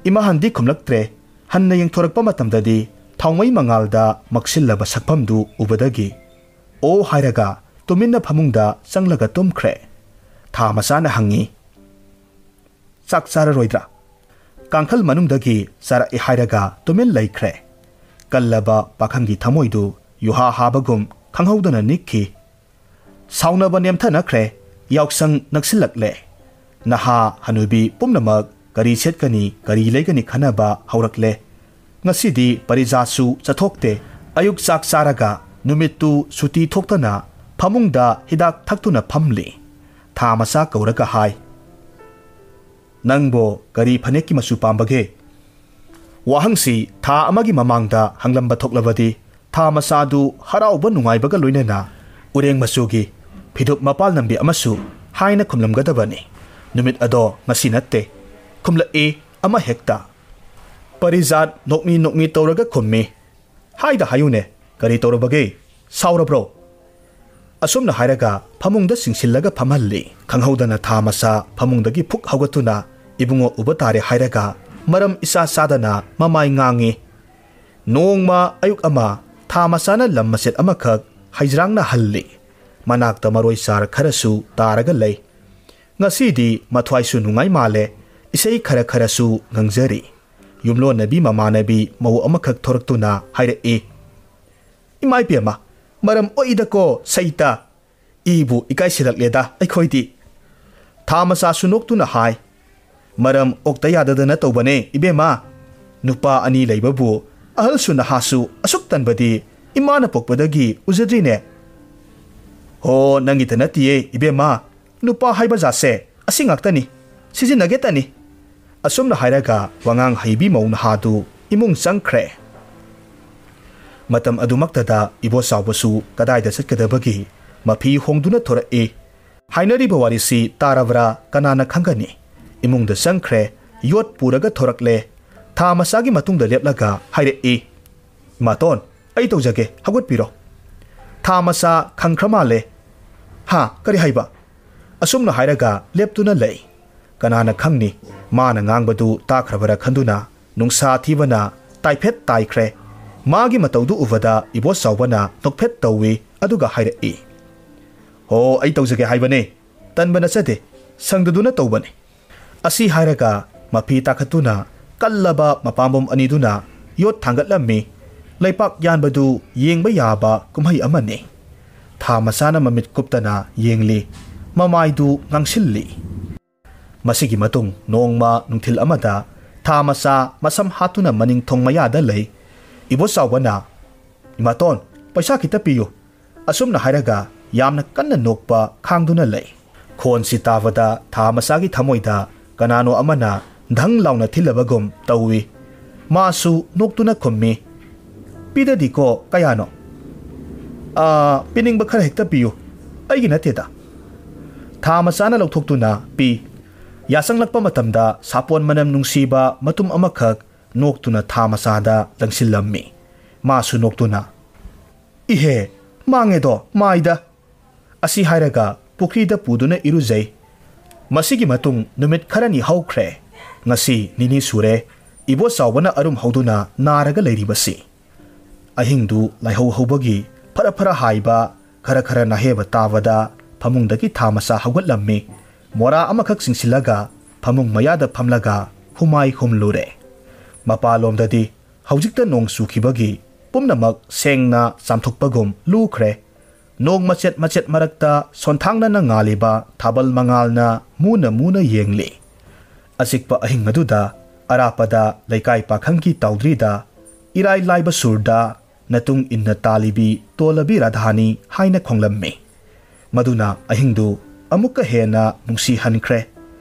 ꯏꯃꯥꯍꯟꯗꯤ ꯈꯨꯝꯂꯛꯇ꯭ꯔꯦ꯫ ꯍꯟꯅ ꯌꯦꯡꯊꯣꯔꯛꯄ ꯃꯇꯝꯗꯗꯤ ꯊꯥꯎꯃꯩ ꯃꯉꯥꯜꯗ ꯃꯛꯁꯤꯜꯂꯕ ꯁꯛꯐꯝꯗꯨ ꯎꯕꯗꯒꯤ "ꯑꯣ" ꯍꯥꯏꯔꯒ ꯇꯨꯃꯤꯟꯅ ꯐꯃꯨꯡꯗ ꯆꯪꯂꯒ ꯇꯨꯝꯈ꯭ꯔꯦ꯫ ꯊꯥ ꯃꯆꯥꯅ ꯍꯪꯉꯤ, "ꯆꯥꯛ ꯆꯥꯔꯔꯣꯏꯗ꯭ꯔꯥ?" ꯀꯥꯡꯈꯜ ꯃꯅꯨꯡꯗꯒꯤ ꯆꯥꯔꯛꯏ ꯍꯥꯏꯔꯒ ꯇꯨꯃꯤꯟ ꯂꯩꯈ꯭ꯔꯦ꯫ ꯀꯜꯂꯕ ꯄꯥꯈꯪꯒꯤ ꯊꯃꯣꯏꯗꯨ ꯌꯨꯍꯥ ꯍꯥꯕꯒꯨꯝ ꯈꯪꯍꯧꯗꯅ ꯅꯤꯛꯈꯤ꯫ ꯁꯥꯎꯅꯕ ꯅꯦꯝꯊꯅꯈ꯭ꯔꯦ꯫ ꯌꯥꯎꯁꯪ ꯅꯛꯁꯤꯜꯂꯛꯂꯦ꯫ ꯅꯍꯥ ꯍꯅꯨꯕꯤ ꯄꯨꯝꯅꯃꯛ ꯀꯔꯤ ꯁꯦꯠꯀꯅꯤ, ꯀꯔꯤ ꯂꯩꯒꯅꯤ ꯈꯟꯅꯕ ꯍꯧꯔꯛꯂꯦ꯫ ꯉꯁꯤꯗꯤ ꯄꯔꯤꯖꯥꯁꯨ ꯆꯠꯊꯣꯛꯇꯦ꯫ ꯑꯌꯨꯛ ꯆꯥꯛ ꯆꯥꯔꯒ ꯅꯨꯃꯤꯠꯇꯨ ꯁꯨꯇꯤ ꯊꯣꯛꯇꯅ ꯐꯃꯨꯡꯗ ꯍꯤꯗꯥꯛ ꯊꯛꯇꯨꯅ ꯐꯝꯂꯤ꯫ ꯊꯥ ꯃꯆꯥ ꯀꯧꯔꯒ ꯍꯥꯏ, "ꯅꯪꯕꯨ ꯀꯔꯤ ꯐꯅꯦꯛꯀꯤ ꯃꯆꯨ ꯄꯥꯝꯕꯒꯦ?" ꯋꯥꯍꯪꯁꯤ ꯊꯥ ꯑꯃꯒꯤ ꯃꯃꯥꯡꯗ ꯍꯪꯂꯝꯕ ꯊꯣꯛꯂꯕꯗꯤ, ꯊꯥ ꯃꯆꯥꯗꯨ ꯍꯔꯥꯎꯕ ꯅꯨꯡꯉꯥꯏꯕꯒ ꯂꯣꯏꯅꯅ ꯎꯔꯦꯡ ꯃꯆꯨꯒꯤ ꯐꯤꯗꯨꯞ ꯃꯄꯥꯜ ꯅꯝꯕꯤ ꯑꯃꯁꯨ ꯍꯥꯏꯅ ꯈꯨꯝꯂꯝꯒꯗꯕꯅꯤ꯫ ꯅꯨꯃꯤꯠ ꯑꯗꯣ ꯉꯁꯤ ꯅꯠꯇꯦ꯫ ꯈꯨꯝꯂꯛꯏ ꯑꯃ ꯍꯦꯛꯇ꯫ ꯄꯔꯤꯖꯥꯠ ꯅꯣꯛꯃꯤ ꯅꯣꯛꯃꯤ ꯇꯧꯔꯒ ꯈꯨꯝꯃꯤ, "ꯍꯥꯏꯗ ꯍꯥꯏꯌꯨꯅꯦ, ꯀꯔꯤ ꯇꯧꯔꯕꯒꯦ? ꯁꯥꯎꯔꯕ꯭ꯔꯣ?" ꯑꯁꯨꯝꯅ ꯍꯥꯏꯔꯒ ꯐꯃꯨꯡꯗ ꯆꯤꯡꯁꯤꯜꯂꯒ ꯐꯝꯍꯜꯂꯤ꯫ ꯈꯪꯍꯧꯗꯅ ꯊꯥ ꯃꯆꯥ ꯐꯃꯨꯡꯗꯒꯤ ꯐꯨꯛ ꯍꯧꯒꯠꯇꯨꯅ ꯏꯕꯨꯡꯉꯣ ꯎꯕ ꯇꯥꯔꯦ ꯍꯥꯏꯔꯒ ꯃꯔꯝ ꯏꯆꯥ ꯆꯥꯗꯅ ꯃꯃꯥꯏ ꯉꯥꯡꯉꯤ꯫ ꯅꯣꯡꯃ ꯑꯌꯨꯛ ꯑꯃ ꯊꯥ ꯃꯆꯥꯅ ꯂꯝ ꯃꯆꯦꯠ ꯑꯃꯈꯛ ꯍꯩꯖ꯭ꯔꯥꯡꯅ ꯍꯜꯂꯤ꯫ ꯃꯅꯥꯛꯇ ꯃꯔꯣꯏ ꯆꯥꯔ ꯈꯔꯁꯨ ꯇꯥꯔꯒ ꯂꯩ꯫ ꯉꯁꯤꯗꯤ ꯃꯊ꯭ꯋꯥꯏꯁꯨ ꯅꯨꯡꯉꯥꯏ ꯃꯥꯜꯂꯦ, ꯏꯁꯩ ꯈꯔ ꯈꯔꯁꯨ ꯉꯪꯖꯔꯤ꯫ ꯌꯨꯝꯂꯣꯟꯅꯕꯤ ꯃꯃꯥꯟꯅꯕꯤ ꯃꯧ ꯑꯃꯈꯛ ꯊꯣꯔꯛꯇꯨꯅ ꯍꯥꯏꯔꯛꯏ, "ꯏꯃꯥ ꯏꯕꯦꯝꯃ, ꯃꯔꯝ ꯑꯣꯛꯏꯗꯀꯣ ꯁꯩꯇ꯫ ꯏꯕꯨ ꯏꯀꯥꯏꯁꯤꯜꯂꯛꯂꯦꯗ ꯑꯩꯈꯣꯏꯗꯤ"꯫ ꯊꯥ ꯃꯆꯥꯁꯨ ꯅꯣꯛꯇꯨꯅ ꯍꯥꯏ, "ꯃꯔꯝ ꯑꯣꯛꯇ ꯌꯥꯗꯗꯅ ꯇꯧꯕꯅꯦ ꯏꯕꯦꯝꯃ꯫ ꯅꯨꯄꯥ ꯑꯅꯤ ꯂꯩꯕꯕꯨ ꯑꯍꯜꯁꯨ ꯅꯍꯥꯁꯨ ꯑꯁꯨꯛ ꯇꯟꯕꯗꯤ ꯏꯃꯥꯅ ꯄꯣꯛꯄꯗꯒꯤ ꯎꯖꯗ꯭ꯔꯤꯅꯦ"꯫ "ꯍꯣ, ꯅꯪꯒꯤꯇ ꯅꯠꯇꯤꯌꯦ ꯏꯕꯦꯝꯃ, ꯅꯨꯄꯥ ꯍꯥꯏꯕ ꯖꯥꯠꯁꯦ ꯑꯁꯤ ꯉꯥꯛꯇꯅꯤ, ꯁꯤꯖꯤꯟꯅꯒꯦꯇꯅꯤ"꯫ ꯑꯁꯨꯝꯅ ꯍꯥꯏꯔꯒ ꯋꯥꯉꯥꯡ ꯍꯩꯕꯤ ꯃꯧ ꯅꯍꯥꯗꯨ ꯏꯃꯨꯡ ꯆꯪꯈ꯭ꯔꯦ꯫ ꯃꯇꯝ ꯑꯗꯨꯃꯛꯇꯗ ꯏꯕꯣꯆꯥꯎꯕꯁꯨ ꯀꯗꯥꯏꯗ ꯆꯠꯀꯗꯕꯒꯤ ꯃꯐꯤ ꯍꯣꯡꯗꯨꯅ ꯊꯣꯔꯛꯏ꯫ ꯍꯥꯏꯅꯔꯤꯕ ꯋꯥꯔꯤꯁꯤ ꯇꯥꯔꯕ꯭ꯔꯥ ꯀꯅꯥꯅ ꯈꯪꯒꯅꯤ? ꯏꯃꯨꯡꯗ ꯆꯪꯈ꯭ꯔꯦ, ꯌꯣꯠ ꯄꯨꯔꯒ ꯊꯣꯔꯛꯂꯦ꯫ ꯊꯥ ꯃꯆꯥꯒꯤ ꯃꯇꯨꯡꯗ ꯂꯦꯞꯂꯒ ꯍꯥꯏꯔꯛꯏ, "ꯏꯃꯥꯇꯣꯟ, ꯑꯩ ꯇꯧꯖꯒꯦ, ꯍꯧꯒꯠꯄꯤꯔꯣ"꯫ ꯊꯥ ꯃꯆꯥ ꯈꯪꯈ꯭ꯔ ꯃꯥꯜꯂꯦ꯫ "ꯍꯥ, ꯀꯔꯤ ꯍꯥꯏꯕ?" ꯑꯁꯨꯝꯅ ꯍꯥꯏꯔꯒ ꯂꯦꯞꯇꯨꯅ ꯂꯩ꯫ ꯀꯅꯥꯅ ꯈꯪꯅꯤ, ꯃꯥꯅ ꯉꯥꯡꯕꯗꯨ ꯇꯥꯈ꯭ꯔꯕꯔꯥ ꯈꯟꯗꯨꯅ ꯅꯨꯡꯁꯥ ꯊꯤꯕꯅ ꯇꯥꯏꯐꯦꯠ ꯇꯥꯏꯈ꯭ꯔꯦ꯫ ꯃꯥꯒꯤ ꯃꯇꯧꯗꯨ ꯎꯕꯗ ꯏꯕꯣꯆꯥꯎꯕꯅ ꯅꯣꯛꯐꯦꯠ ꯇꯧꯏ, ꯑꯗꯨꯒ ꯍꯥꯏꯔꯛꯏ, "ꯍꯣ, ꯑꯩ ꯇꯧꯖꯒꯦ ꯍꯥꯏꯕꯅꯦ, ꯇꯟꯕ ꯅꯠꯆꯗꯦ, ꯁꯪꯗꯗꯨꯅ ꯇꯧꯕꯅꯤ"꯫ ꯑꯁꯤ ꯍꯥꯏꯔꯒ ꯃꯐꯤ ꯇꯥꯈꯠꯇꯨꯅ ꯀꯜꯂꯕ ꯃꯄꯥꯝꯕꯣꯝ ꯑꯅꯤꯗꯨꯅ ꯌꯣꯠ ꯊꯥꯡꯒꯠꯂꯝꯃꯤ꯫ ꯂꯩꯄꯥꯛ ꯌꯥꯟꯕꯗꯨ ꯌꯦꯡꯕ ꯌꯥꯕ ꯀꯨꯝꯍꯩ ꯑꯃꯅꯤ꯫ ꯊꯥ ꯃꯆꯥꯅ ꯃꯃꯤꯠ ꯀꯨꯞꯇꯅ ꯌꯦꯡꯂꯤ, ꯃꯃꯥꯏꯗꯨ ꯉꯥꯡꯁꯤꯜꯂꯤ꯫ ꯃꯁꯤꯒꯤ ꯃꯇꯨꯡ ꯅꯣꯡꯃ ꯅꯨꯡꯊꯤꯜ ꯑꯃꯗ ꯊꯥ ꯃꯆꯥ ꯃꯁꯝ ꯍꯥꯠꯇꯨꯅ ꯃꯅꯤꯡ ꯊꯣꯡ ꯃꯌꯥꯗ ꯂꯩ꯫ ꯏꯕꯣꯆꯥꯎꯕꯅ, "ꯏꯃꯥꯇꯣꯟ, ꯄꯩꯁꯥ ꯈꯤꯇ ꯄꯤꯌꯨ"꯫ ꯑꯁꯨꯝꯅ ꯍꯥꯏꯔꯒ ꯌꯥꯝꯅ ꯀꯟꯅ ꯅꯣꯛꯄ ꯈꯥꯡꯗꯨꯅ ꯂꯩ꯫ ꯈꯣꯟꯁꯤ ꯇꯥꯕꯗ ꯊꯥ ꯃꯆꯥꯒꯤ ꯊꯃꯣꯏꯗ ꯀꯅꯥꯅꯣ ꯑꯃꯅ ꯙꯪ ꯂꯥꯎꯅ ꯊꯤꯜꯂꯕꯒꯨꯝ ꯇꯧꯏ꯫ ꯃꯥꯁꯨ ꯅꯣꯛꯇꯨꯅ ꯈꯨꯝꯃꯤ, "ꯄꯤꯗꯗꯤꯀꯣ, ꯀꯌꯥꯅꯣ?" "ꯑꯥ, ꯄꯤꯅꯤꯡꯕ ꯈꯔ ꯍꯦꯛꯇ ꯄꯤꯌꯨ, ꯑꯩꯒꯤ ꯅꯠꯇꯦꯗ꯫" ꯊꯥ ꯃꯆꯥꯅ ꯂꯧꯊꯣꯛꯇꯨꯅ ꯄꯤ꯫ ꯌꯥꯁꯪꯂꯛꯄ ꯃꯇꯝꯗ ꯁꯥꯄꯣꯟ ꯃꯅꯝ ꯅꯨꯡꯁꯤꯕ ꯃꯇꯨꯝ ꯑꯃꯈꯛ ꯅꯣꯛꯇꯨꯅ ꯊꯥ ꯃꯆꯥꯗ ꯂꯪꯁꯤꯜꯂꯝꯃꯤ꯫ ꯃꯥꯁꯨ ꯅꯣꯛꯇꯨꯅ, "ꯏꯍꯦ, ꯃꯥꯡꯉꯦꯗꯣ, ꯃꯥꯏꯗ!" ꯑꯁꯤ ꯍꯥꯏꯔꯒ ꯄꯨꯈ꯭ꯔꯤꯗ ꯄꯨꯗꯨꯅ ꯏꯔꯨꯖꯩ꯫ ꯃꯁꯤꯒꯤ ꯃꯇꯨꯡ ꯅꯨꯃꯤꯠ ꯈꯔꯅꯤ ꯍꯧꯈ꯭ꯔꯦ꯫ ꯉꯁꯤ ꯅꯤꯅꯤ ꯁꯨꯔꯦ ꯏꯕꯣꯆꯥꯎꯕꯅ ꯑꯔꯨꯝ ꯍꯧꯗꯨꯅ ꯅꯥꯔꯒ ꯂꯩꯔꯤꯕꯁꯤ꯫ ꯑꯍꯤꯡꯗꯨ ꯂꯥꯏꯍꯧ ꯍꯧꯕꯒꯤ ꯐꯔ ꯐꯔ ꯍꯥꯏꯕ, ꯈꯔ ꯈꯔ ꯅꯥꯍꯦꯕ ꯇꯥꯕꯗ ꯐꯃꯨꯡꯗꯒꯤ ꯊꯥ ꯃꯆꯥ ꯍꯧꯒꯠꯂꯝꯃꯤ꯫ ꯃꯣꯔꯥ ꯑꯃꯈꯛ ꯆꯤꯡꯁꯤꯜꯂꯒ ꯐꯃꯨꯡ ꯃꯌꯥꯗ ꯐꯝꯂꯒ ꯍꯨꯃꯥꯏ ꯍꯨꯝꯂꯨꯔꯦ꯫ ꯃꯄꯥꯂꯣꯝꯗꯗꯤ ꯍꯧꯖꯤꯛꯇ ꯅꯣꯡ ꯆꯨꯈꯤꯕꯒꯤ ꯄꯨꯝꯅꯃꯛ ꯁꯦꯡꯅ ꯆꯥꯝꯊꯣꯛꯄꯒꯨꯝ ꯂꯨꯈ꯭ꯔꯦ꯫ ꯅꯣꯡ ꯃꯆꯦꯠ ꯃꯆꯦꯠ ꯃꯔꯛꯇ ꯁꯣꯟꯊꯥꯡꯅꯅ ꯉꯥꯜꯂꯤꯕ ꯊꯥꯕꯜ ꯃꯉꯥꯜꯅ ꯃꯨꯅ ꯃꯨꯅ ꯌꯦꯡꯂꯤ꯫ ꯑꯆꯤꯛꯄ ꯑꯍꯤꯡ ꯑꯗꯨꯗ ꯑꯔꯥꯞꯄꯗ ꯂꯩꯀꯥꯏ ꯄꯥꯈꯪꯒꯤ ꯇꯥꯎꯗ꯭ꯔꯤꯗ ꯏꯔꯥꯏ ꯂꯥꯏꯕ ꯁꯨꯔꯗ ꯅꯇꯨꯡ ꯏꯟꯅ ꯇꯥꯜꯂꯤꯕꯤ ꯇꯣꯜꯂꯕꯤ ꯔꯥꯙꯥꯅꯤ ꯍꯥꯏꯅ ꯈꯣꯡꯂꯝꯃꯤ꯫ ꯃꯗꯨꯅ ꯑꯍꯤꯡꯗꯨ ꯑꯃꯨꯛꯀ ꯍꯦꯟꯅ ꯅꯨꯡꯁꯤꯍꯟꯈ꯭ꯔꯦ꯫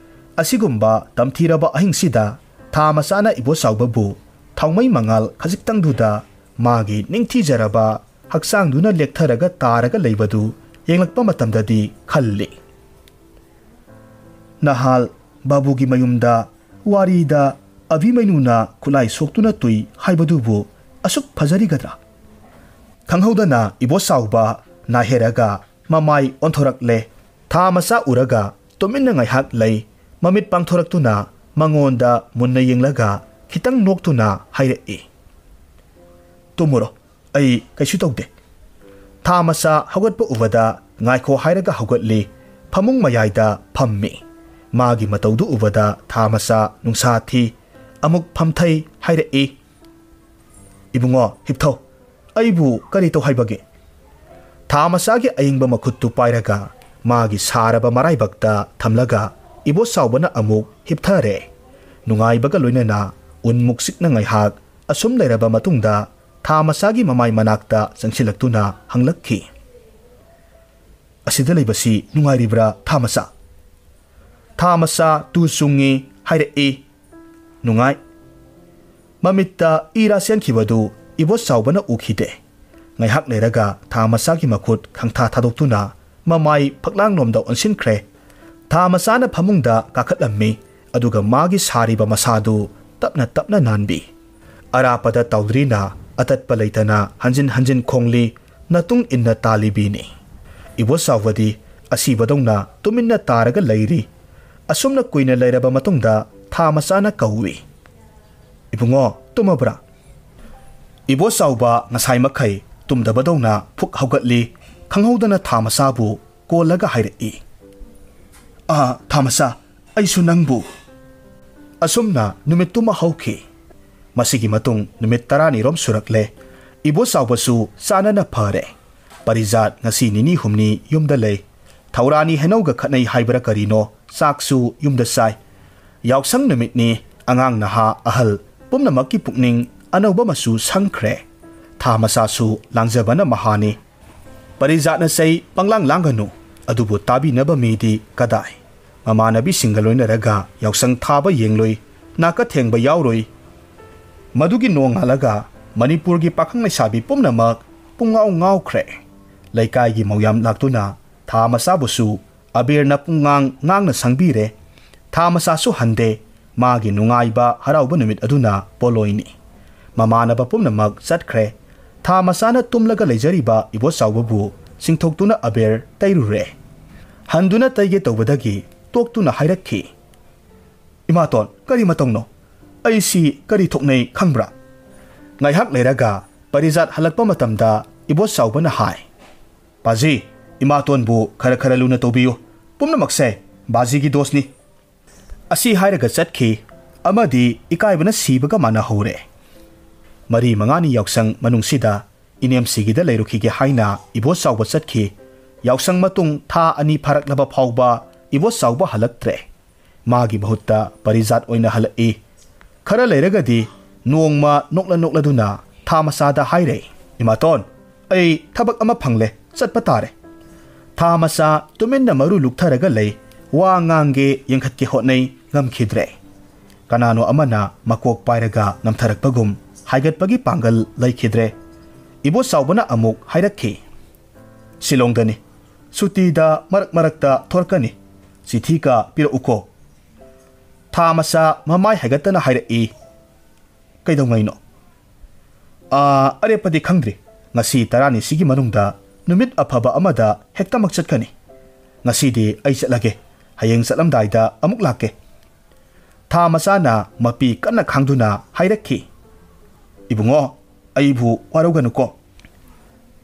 ꯑꯁꯤꯒꯨꯝꯕ ꯇꯝꯊꯤꯔꯕ ꯑꯍꯤꯡꯁꯤꯗ ꯊꯥ ꯃꯆꯥꯅ ꯏꯕꯣꯆꯥꯎꯕꯕꯨ ꯊꯥꯎꯃꯩ ꯃꯉꯥꯜ ꯈꯖꯤꯛꯇꯪꯗꯨꯗ ꯃꯥꯒꯤ ꯅꯤꯡꯊꯤꯖꯔꯕ ꯍꯛꯆꯥꯡꯗꯨꯅ ꯂꯦꯛꯊꯔꯒ ꯇꯥꯔꯒ ꯂꯩꯕꯗꯨ ꯌꯦꯡꯂꯛꯄ ꯃꯇꯝꯗꯗꯤ ꯈꯜꯂꯤ꯫ ꯅꯍꯥꯜ ꯕꯥꯕꯨꯒꯤ ꯃꯌꯨꯝꯗ ꯋꯥꯔꯤꯗ ꯑꯚꯤꯃꯩꯅꯨꯅ ꯈꯨꯠꯂꯥꯏ ꯁꯣꯛꯇꯨꯅ ꯇꯨꯏ ꯍꯥꯏꯕꯗꯨꯕꯨ ꯑꯁꯨꯛ ꯐꯖꯔꯤꯒꯗ꯭ꯔꯥ? ꯈꯪꯍꯧꯗꯅ ꯏꯕꯣꯆꯥꯎꯕ ꯅꯥꯍꯦꯔꯒ ꯃꯃꯥꯏ ꯑꯣꯟꯊꯣꯔꯛꯂꯦ꯫ ꯊꯥ ꯃꯆꯥ ꯎꯔꯒ ꯇꯨꯃꯤꯟꯅ ꯉꯥꯏꯍꯥꯛ ꯂꯩ꯫ ꯃꯃꯤꯠ ꯄꯥꯡꯊꯣꯔꯛꯇꯨꯅ ꯃꯉꯣꯟꯗ ꯃꯨꯟꯅ ꯌꯦꯡꯂꯒ ꯈꯤꯇꯪ ꯅꯣꯛꯇꯨꯅ ꯍꯥꯏꯔꯛꯏ, "ꯇꯨꯝꯃꯨꯔꯣ, ꯑꯩ ꯀꯩꯁꯨ ꯇꯧꯗꯦ꯫" ꯊꯥ ꯃꯆꯥ ꯍꯧꯒꯠꯄ ꯎꯕꯗ ꯉꯥꯏꯈꯣ ꯍꯥꯏꯔꯒ ꯍꯧꯒꯠꯂꯤ꯫ ꯐꯃꯨꯡ ꯃꯌꯥꯏꯗ ꯐꯝꯃꯤ꯫ ꯃꯥꯒꯤ ꯃꯇꯧꯗꯨ ꯎꯕꯗ ꯊꯥ ꯃꯆꯥ ꯅꯨꯡꯁꯥ ꯊꯤ꯫ ꯑꯃꯨꯛ ꯐꯝꯊꯩ ꯍꯥꯏꯔꯛꯏ, "ꯏꯕꯨꯡꯉꯣ, ꯍꯤꯞꯊꯧ꯫ ꯑꯩꯕꯨ ꯀꯔꯤ ꯇꯧ ꯍꯥꯏꯕꯒꯦ?" ꯊꯥ ꯃꯆꯥꯒꯤ ꯑꯏꯪꯕ ꯃꯈꯨꯠꯇꯨ ꯄꯥꯏꯔꯒ ꯃꯥꯒꯤ ꯁꯥꯔꯕ ꯃꯔꯥꯏꯕꯛꯇ ꯊꯝꯂꯒ ꯏꯕꯣꯆꯥꯎꯕꯅ ꯑꯃꯨꯛ ꯍꯤꯞꯊꯔꯦ꯫ ꯅꯨꯡꯉꯥꯏꯕꯒ ꯂꯣꯏꯅꯅ ꯎꯟ ꯃꯨꯛꯁꯤꯛꯅ ꯉꯥꯏꯍꯥꯛ ꯑꯁꯨꯝ ꯂꯩꯔꯕ ꯃꯇꯨꯡꯗ ꯊꯥ ꯃꯆꯥꯒꯤ ꯃꯃꯥꯏ ꯃꯅꯥꯛꯇ ꯆꯪꯁꯤꯜꯂꯛꯇꯨꯅ ꯍꯪꯂꯛꯈꯤ, "ꯑꯁꯤꯗ ꯂꯩꯕꯁꯤ ꯅꯨꯡꯉꯥꯏꯔꯤꯕ꯭ꯔꯥ, ꯊꯥ ꯃꯆꯥ?" ꯊꯥ ꯃꯆꯥ ꯇꯨ ꯆꯨꯡꯉꯤ ꯍꯥꯏꯔꯛꯏ꯫ "ꯅꯨꯡꯉꯥꯏ꯫" ꯃꯃꯤꯠꯇ ꯏꯔꯥ ꯆꯦꯟꯈꯤꯕꯗꯨ ꯏꯕꯣꯆꯥꯎꯕꯅ ꯎꯈꯤꯗꯦ꯫ ꯉꯥꯏꯍꯥꯛ ꯂꯩꯔꯒ ꯊꯥ ꯃꯆꯥꯒꯤ ꯃꯈꯨꯠ ꯈꯪꯊꯥ ꯊꯥꯗꯣꯛꯇꯨꯅ ꯃꯃꯥꯏ ꯐꯛꯂꯥꯡꯂꯣꯝꯗ ꯑꯣꯟꯁꯤꯟꯈ꯭ꯔꯦ꯫ ꯊꯥ ꯃꯆꯥꯅ ꯐꯃꯨꯡꯗ ꯀꯥꯈꯠꯂꯝꯃꯤ, ꯑꯗꯨꯒ ꯃꯥꯒꯤ ꯁꯥꯔꯤꯕ ꯃꯁꯥꯗꯨ ꯇꯞꯅ ꯇꯞꯅ ꯅꯥꯟꯕꯤ꯫ ꯑꯔꯥꯞꯄꯗ ꯇꯥꯎꯗ꯭ꯔꯤꯅ ꯑꯇꯠꯄ ꯂꯩꯇꯅ ꯍꯟꯖꯤꯟ ꯍꯟꯖꯤꯟ ꯈꯣꯡꯂꯤ, ꯅꯇꯨꯡ ꯏꯟꯅ ꯇꯥꯜꯂꯤꯕꯤꯅꯤ꯫ ꯏꯕꯣꯆꯥꯎꯕꯗꯤ ꯑꯁꯤꯕꯗꯧꯅ ꯇꯨꯃꯤꯟꯅ ꯇꯥꯔꯒ ꯂꯩꯔꯤ꯫ ꯑꯁꯨꯝꯅ ꯀꯨꯏꯅ ꯂꯩꯔꯕ ꯃꯇꯨꯡꯗ ꯊꯥ ꯃꯆꯥꯅ ꯀꯧꯏ, "ꯏꯕꯨꯡꯉꯣ, ꯇꯨꯝꯃꯕ꯭ꯔꯥ?" ꯏꯕꯣꯆꯥꯎꯕ ꯉꯁꯥꯏ ꯃꯈꯩ ꯇꯨꯝꯗꯕꯗꯧꯅ ꯐꯨꯛ ꯍꯧꯒꯠꯂꯤ꯫ ꯈꯪꯍꯧꯗꯅ ꯊꯥ ꯃꯆꯥꯕꯨ ꯀꯣꯜꯂꯒ ꯍꯥꯏꯔꯛꯏ, "ꯑꯥ, ꯊꯥ ꯃꯆꯥ, ꯑꯩꯁꯨ ꯅꯪꯕꯨ꯫" ꯑꯁꯨꯝꯅ ꯅꯨꯃꯤꯠꯇꯨꯃ ꯍꯧꯈꯤ꯫ ꯃꯁꯤꯒꯤ ꯃꯇꯨꯡ ꯅꯨꯃꯤꯠ ꯇꯔꯥꯅꯤꯔꯣꯝ ꯁꯨꯔꯛꯂꯦ꯫ ꯏꯕꯣꯆꯥꯎꯕꯁꯨ ꯆꯥꯅꯅ ꯐꯔꯦ꯫ ꯄꯔꯤꯖꯥꯠ ꯉꯁꯤ ꯅꯤꯅꯤ ꯍꯨꯝꯅꯤ ꯌꯨꯝꯗ ꯂꯩ꯫ ꯊꯧꯔꯥꯅꯤ ꯍꯩꯅꯧꯒ ꯈꯠꯅꯩ ꯍꯥꯏꯕ꯭ꯔꯥ ꯀꯔꯤꯅꯣ, ꯆꯥꯛꯁꯨ ꯌꯨꯝꯗ ꯆꯥꯏ꯫ ꯌꯥꯎꯁꯪ ꯅꯨꯃꯤꯠꯅꯤ, ꯑꯉꯥꯡ ꯅꯍꯥ ꯑꯍꯜ ꯄꯨꯝꯅꯃꯛꯀꯤ ꯄꯨꯛꯅꯤꯡ ꯑꯅꯧꯕ ꯃꯆꯨ ꯁꯪꯈ꯭ꯔꯦ꯫ ꯊꯥ ꯃꯆꯥꯁꯨ ꯂꯥꯡꯖꯕꯅ ꯃꯍꯥꯅꯤ꯫ ꯄꯔꯤꯖꯥꯠꯅ ꯆꯩ, "ꯄꯪꯂꯥꯡ ꯂꯥꯡꯒꯅꯨ", ꯑꯗꯨꯕꯨ ꯇꯥꯕꯤꯅꯕ ꯃꯤꯗꯤ ꯀꯗꯥꯏ? ꯃꯃꯥꯟꯅꯕꯤꯁꯤꯡꯒ ꯂꯣꯏꯅꯔꯒ ꯌꯥꯎꯁꯪ ꯊꯥꯕ ꯌꯦꯡꯂꯨꯏ, ꯅꯥꯀ ꯊꯦꯡꯕ ꯌꯥꯎꯔꯨꯏ꯫ ꯃꯗꯨꯒꯤ ꯅꯣꯡꯉꯥꯜꯂꯒ ꯃꯅꯤꯄꯨꯔꯒꯤ ꯄꯥꯈꯪ ꯂꯩꯁꯥꯕꯤ ꯄꯨꯝꯅꯃꯛ ꯄꯨꯡꯉꯥꯎ ꯉꯥꯎꯈ꯭ꯔꯦ꯫ ꯂꯩꯀꯥꯏꯒꯤ ꯃꯧꯌꯥꯝ ꯂꯥꯛꯇꯨꯅ ꯊꯥ ꯃꯆꯥꯕꯨꯁꯨ ꯑꯕꯦꯔꯅ ꯄꯨꯡꯉꯥꯡ ꯉꯥꯡꯅ ꯁꯪꯕꯤꯔꯦ꯫ ꯊꯥ ꯃꯆꯥꯁꯨ ꯍꯟꯗꯦ꯫ ꯃꯥꯒꯤ ꯅꯨꯡꯉꯥꯏꯕ ꯍꯔꯥꯎꯕ ꯅꯨꯃꯤꯠ ꯑꯗꯨꯅ ꯄꯣꯂꯣꯏꯅꯤ꯫ ꯃꯃꯥꯟꯅꯕ ꯄꯨꯝꯅꯃꯛ ꯆꯠꯈ꯭ꯔꯦ꯫ ꯊꯥ ꯃꯆꯥꯅ ꯇꯨꯝꯂꯒ ꯂꯩꯖꯔꯤꯕ ꯏꯕꯣꯆꯥꯎꯕꯕꯨ ꯆꯤꯡꯊꯣꯛꯇꯨꯅ ꯑꯕꯦꯔ ꯇꯩꯔꯨꯔꯦ꯫ ꯍꯟꯗꯨꯅ ꯇꯩꯒꯦ ꯇꯧꯕꯗꯒꯤ ꯇꯣꯛꯇꯨꯅ ꯍꯥꯏꯔꯛꯈꯤ, "ꯏꯃꯥꯇꯣꯟ, ꯀꯔꯤ ꯃꯇꯧꯅꯣ? ꯑꯩꯁꯤ ꯀꯔꯤ ꯊꯣꯛꯅꯩ ꯈꯪꯕ꯭ꯔꯥ?" ꯉꯥꯏꯍꯥꯛ ꯂꯩꯔꯒ ꯄꯔꯤꯖꯥꯠ ꯍꯜꯂꯛꯄ ꯃꯇꯝꯗ ꯏꯕꯣꯆꯥꯎꯕꯅ ꯍꯥꯏ, "ꯄꯥꯖꯤ, ꯏꯃꯥꯇꯣꯟꯕꯨ ꯈꯔ ꯈꯔ ꯂꯨꯅ ꯇꯧꯕꯤꯌꯨ꯫ ꯄꯨꯝꯅꯃꯛꯁꯦ ꯕꯥꯖꯤꯒꯤ ꯗꯣꯁꯅꯤ꯫" ꯑꯁꯤ ꯍꯥꯏꯔꯒ ꯆꯠꯈꯤ꯫ ꯑꯃꯗꯤ ꯏꯀꯥꯏꯕꯅ ꯁꯤꯕꯒ ꯃꯥꯟꯅꯍꯧꯔꯦ꯫ ꯃꯔꯤ ꯃꯉꯥꯅꯤ ꯌꯥꯎꯁꯪ ꯃꯅꯨꯡꯁꯤꯗ ꯏꯅꯦꯝꯁꯤꯒꯤꯗ ꯂꯩꯔꯨꯈꯤꯒꯦ ꯍꯥꯏꯅ ꯏꯕꯣꯆꯥꯎꯕ ꯆꯠꯈꯤ꯫ ꯌꯥꯎꯁꯪ ꯃꯇꯨꯡ ꯊꯥ ꯑꯅꯤ ꯐꯥꯔꯛꯂꯕ ꯐꯥꯎꯕ ꯏꯕꯣꯆꯥꯎꯕ ꯍꯜꯂꯛꯇ꯭ꯔꯦ꯫ ꯃꯥꯒꯤ ꯃꯍꯨꯠꯇ ꯄꯔꯤꯖꯥꯠ ꯑꯣꯏꯅ ꯍꯜꯂꯛꯏ꯫ ꯈꯔ ꯂꯩꯔꯒꯗꯤ ꯅꯣꯡꯃ ꯅꯣꯛꯂ ꯅꯣꯛꯂꯗꯨꯅ ꯊꯥ ꯃꯆꯥꯗ ꯍꯥꯏꯔꯦ, "ꯏꯃꯥꯇꯣꯟ, ꯑꯩ ꯊꯕꯛ ꯑꯃ ꯐꯪꯂꯦ, ꯆꯠꯄ ꯇꯥꯔꯦ꯫" ꯊꯥ ꯃꯆꯥ ꯇꯨꯃꯤꯟꯅ ꯃꯔꯨ ꯂꯨꯛꯊꯔꯒ ꯂꯩ꯫ ꯋꯥ ꯉꯥꯡꯒꯦ, ꯌꯦꯡꯈꯠꯀꯦ ꯍꯣꯠꯅꯩ, ꯉꯝꯈꯤꯗ꯭ꯔꯦ꯫ ꯀꯅꯥꯅꯣ ꯑꯃꯅ ꯃꯀꯣꯛ ꯄꯥꯏꯔꯒ ꯅꯝꯊꯔꯛꯄꯒꯨꯝ ꯍꯥꯏꯒꯠꯄꯒꯤ ꯄꯥꯡꯒꯜ ꯂꯩꯈꯤꯗ꯭ꯔꯦ꯫ ꯏꯕꯣꯆꯥꯎꯕꯅ ꯑꯃꯨꯛ ꯍꯥꯏꯔꯛꯈꯤ, "ꯁꯤꯂꯣꯡꯗꯅꯤ꯫ ꯁꯨꯇꯤꯗ ꯃꯔꯛ ꯃꯔꯛꯇ ꯊꯣꯔꯛꯀꯅꯤ꯫ ꯆꯤꯊꯤꯒ ꯄꯤꯔꯛꯎꯀꯣ꯫" ꯊꯥ ꯃꯆꯥ ꯃꯃꯥꯏ ꯍꯥꯏꯒꯠꯇꯅ ꯍꯥꯏꯔꯛꯏ, "ꯀꯩꯗꯧꯉꯩꯅꯣ?" "ꯑꯥ, ꯑꯔꯦꯞꯄꯗꯤ ꯈꯪꯗ꯭ꯔꯤ꯫ ꯉꯁꯤ ꯇꯔꯥꯅꯤꯁꯤꯒꯤ ꯃꯅꯨꯡꯗ ꯅꯨꯃꯤꯠ ꯑꯐꯕ ꯑꯃꯗ ꯍꯦꯛꯇꯃꯛ ꯆꯠꯀꯅꯤ꯫ ꯉꯁꯤꯗꯤ ꯑꯩ ꯆꯠꯂꯒꯦ꯫ ꯍꯌꯦꯡ ꯆꯠꯂꯝꯗꯥꯏꯗ ꯑꯃꯨꯛ ꯂꯥꯛꯀꯦ꯫" ꯊꯥ ꯃꯆꯥꯅ ꯃꯄꯤ ꯀꯟꯅ ꯈꯥꯡꯗꯨꯅ ꯍꯥꯏꯔꯛꯈꯤ, "ꯏꯕꯨꯡꯉꯣ, ꯑꯩꯕꯨ ꯋꯥꯔꯧꯒꯅꯨꯀꯣ꯫"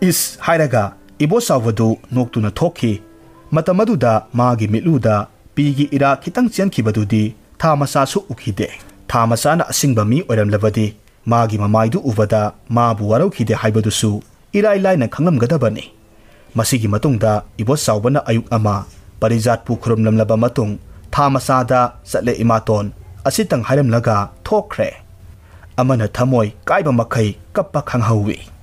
"ꯏꯁ" ꯍꯥꯏꯔꯒ ꯏꯕꯣꯆꯥꯎꯕꯗꯨ ꯅꯣꯛꯇꯨꯅ ꯊꯣꯛꯈꯤ꯫ ꯃꯇꯝ ꯑꯗꯨꯗ ꯃꯥꯒꯤ ꯃꯤꯠꯂꯨꯗ ꯄꯤꯒꯤ ꯏꯔꯥ ꯈꯤꯇꯪ ꯆꯦꯟꯈꯤꯕꯗꯨꯗꯤ ꯊꯥ ꯃꯆꯥꯁꯨ ꯎꯈꯤꯗꯦ꯫ ꯊꯥ ꯃꯆꯥꯅ ꯑꯁꯤꯡꯕ ꯃꯤ ꯑꯣꯏꯔꯝꯂꯕꯗꯤ ꯃꯥꯒꯤ ꯃꯃꯥꯏꯗꯨ ꯎꯕꯗ ꯃꯥꯕꯨ ꯋꯥꯔꯧꯈꯤꯗꯦ ꯍꯥꯏꯕꯗꯨꯁꯨ ꯏꯔꯥꯏ ꯂꯥꯏꯅ ꯈꯪꯂꯝꯒꯗꯕꯅꯤ꯫ ꯃꯁꯤꯒꯤ ꯃꯇꯨꯡꯗ ꯏꯕꯣꯆꯥꯎꯕꯅ ꯑꯌꯨꯛ ꯑꯃ ꯄꯔꯤꯖꯥꯠꯄꯨ ꯈꯨꯔꯨꯝꯂꯝꯂꯕ ꯃꯇꯨꯡ, "ꯊꯥ ꯃꯆꯥꯗ ꯆꯠꯂꯦ ꯏꯃꯥꯇꯣꯟ" ꯑꯁꯤꯇꯪ ꯍꯥꯏꯔꯝꯂꯒ ꯊꯣꯛꯈ꯭ꯔꯦ꯫ ꯑꯃꯅ ꯊꯃꯣꯏ ꯀꯥꯏꯕ ꯃꯈꯩ ꯀꯞꯄ ꯈꯪꯍꯧꯏ꯫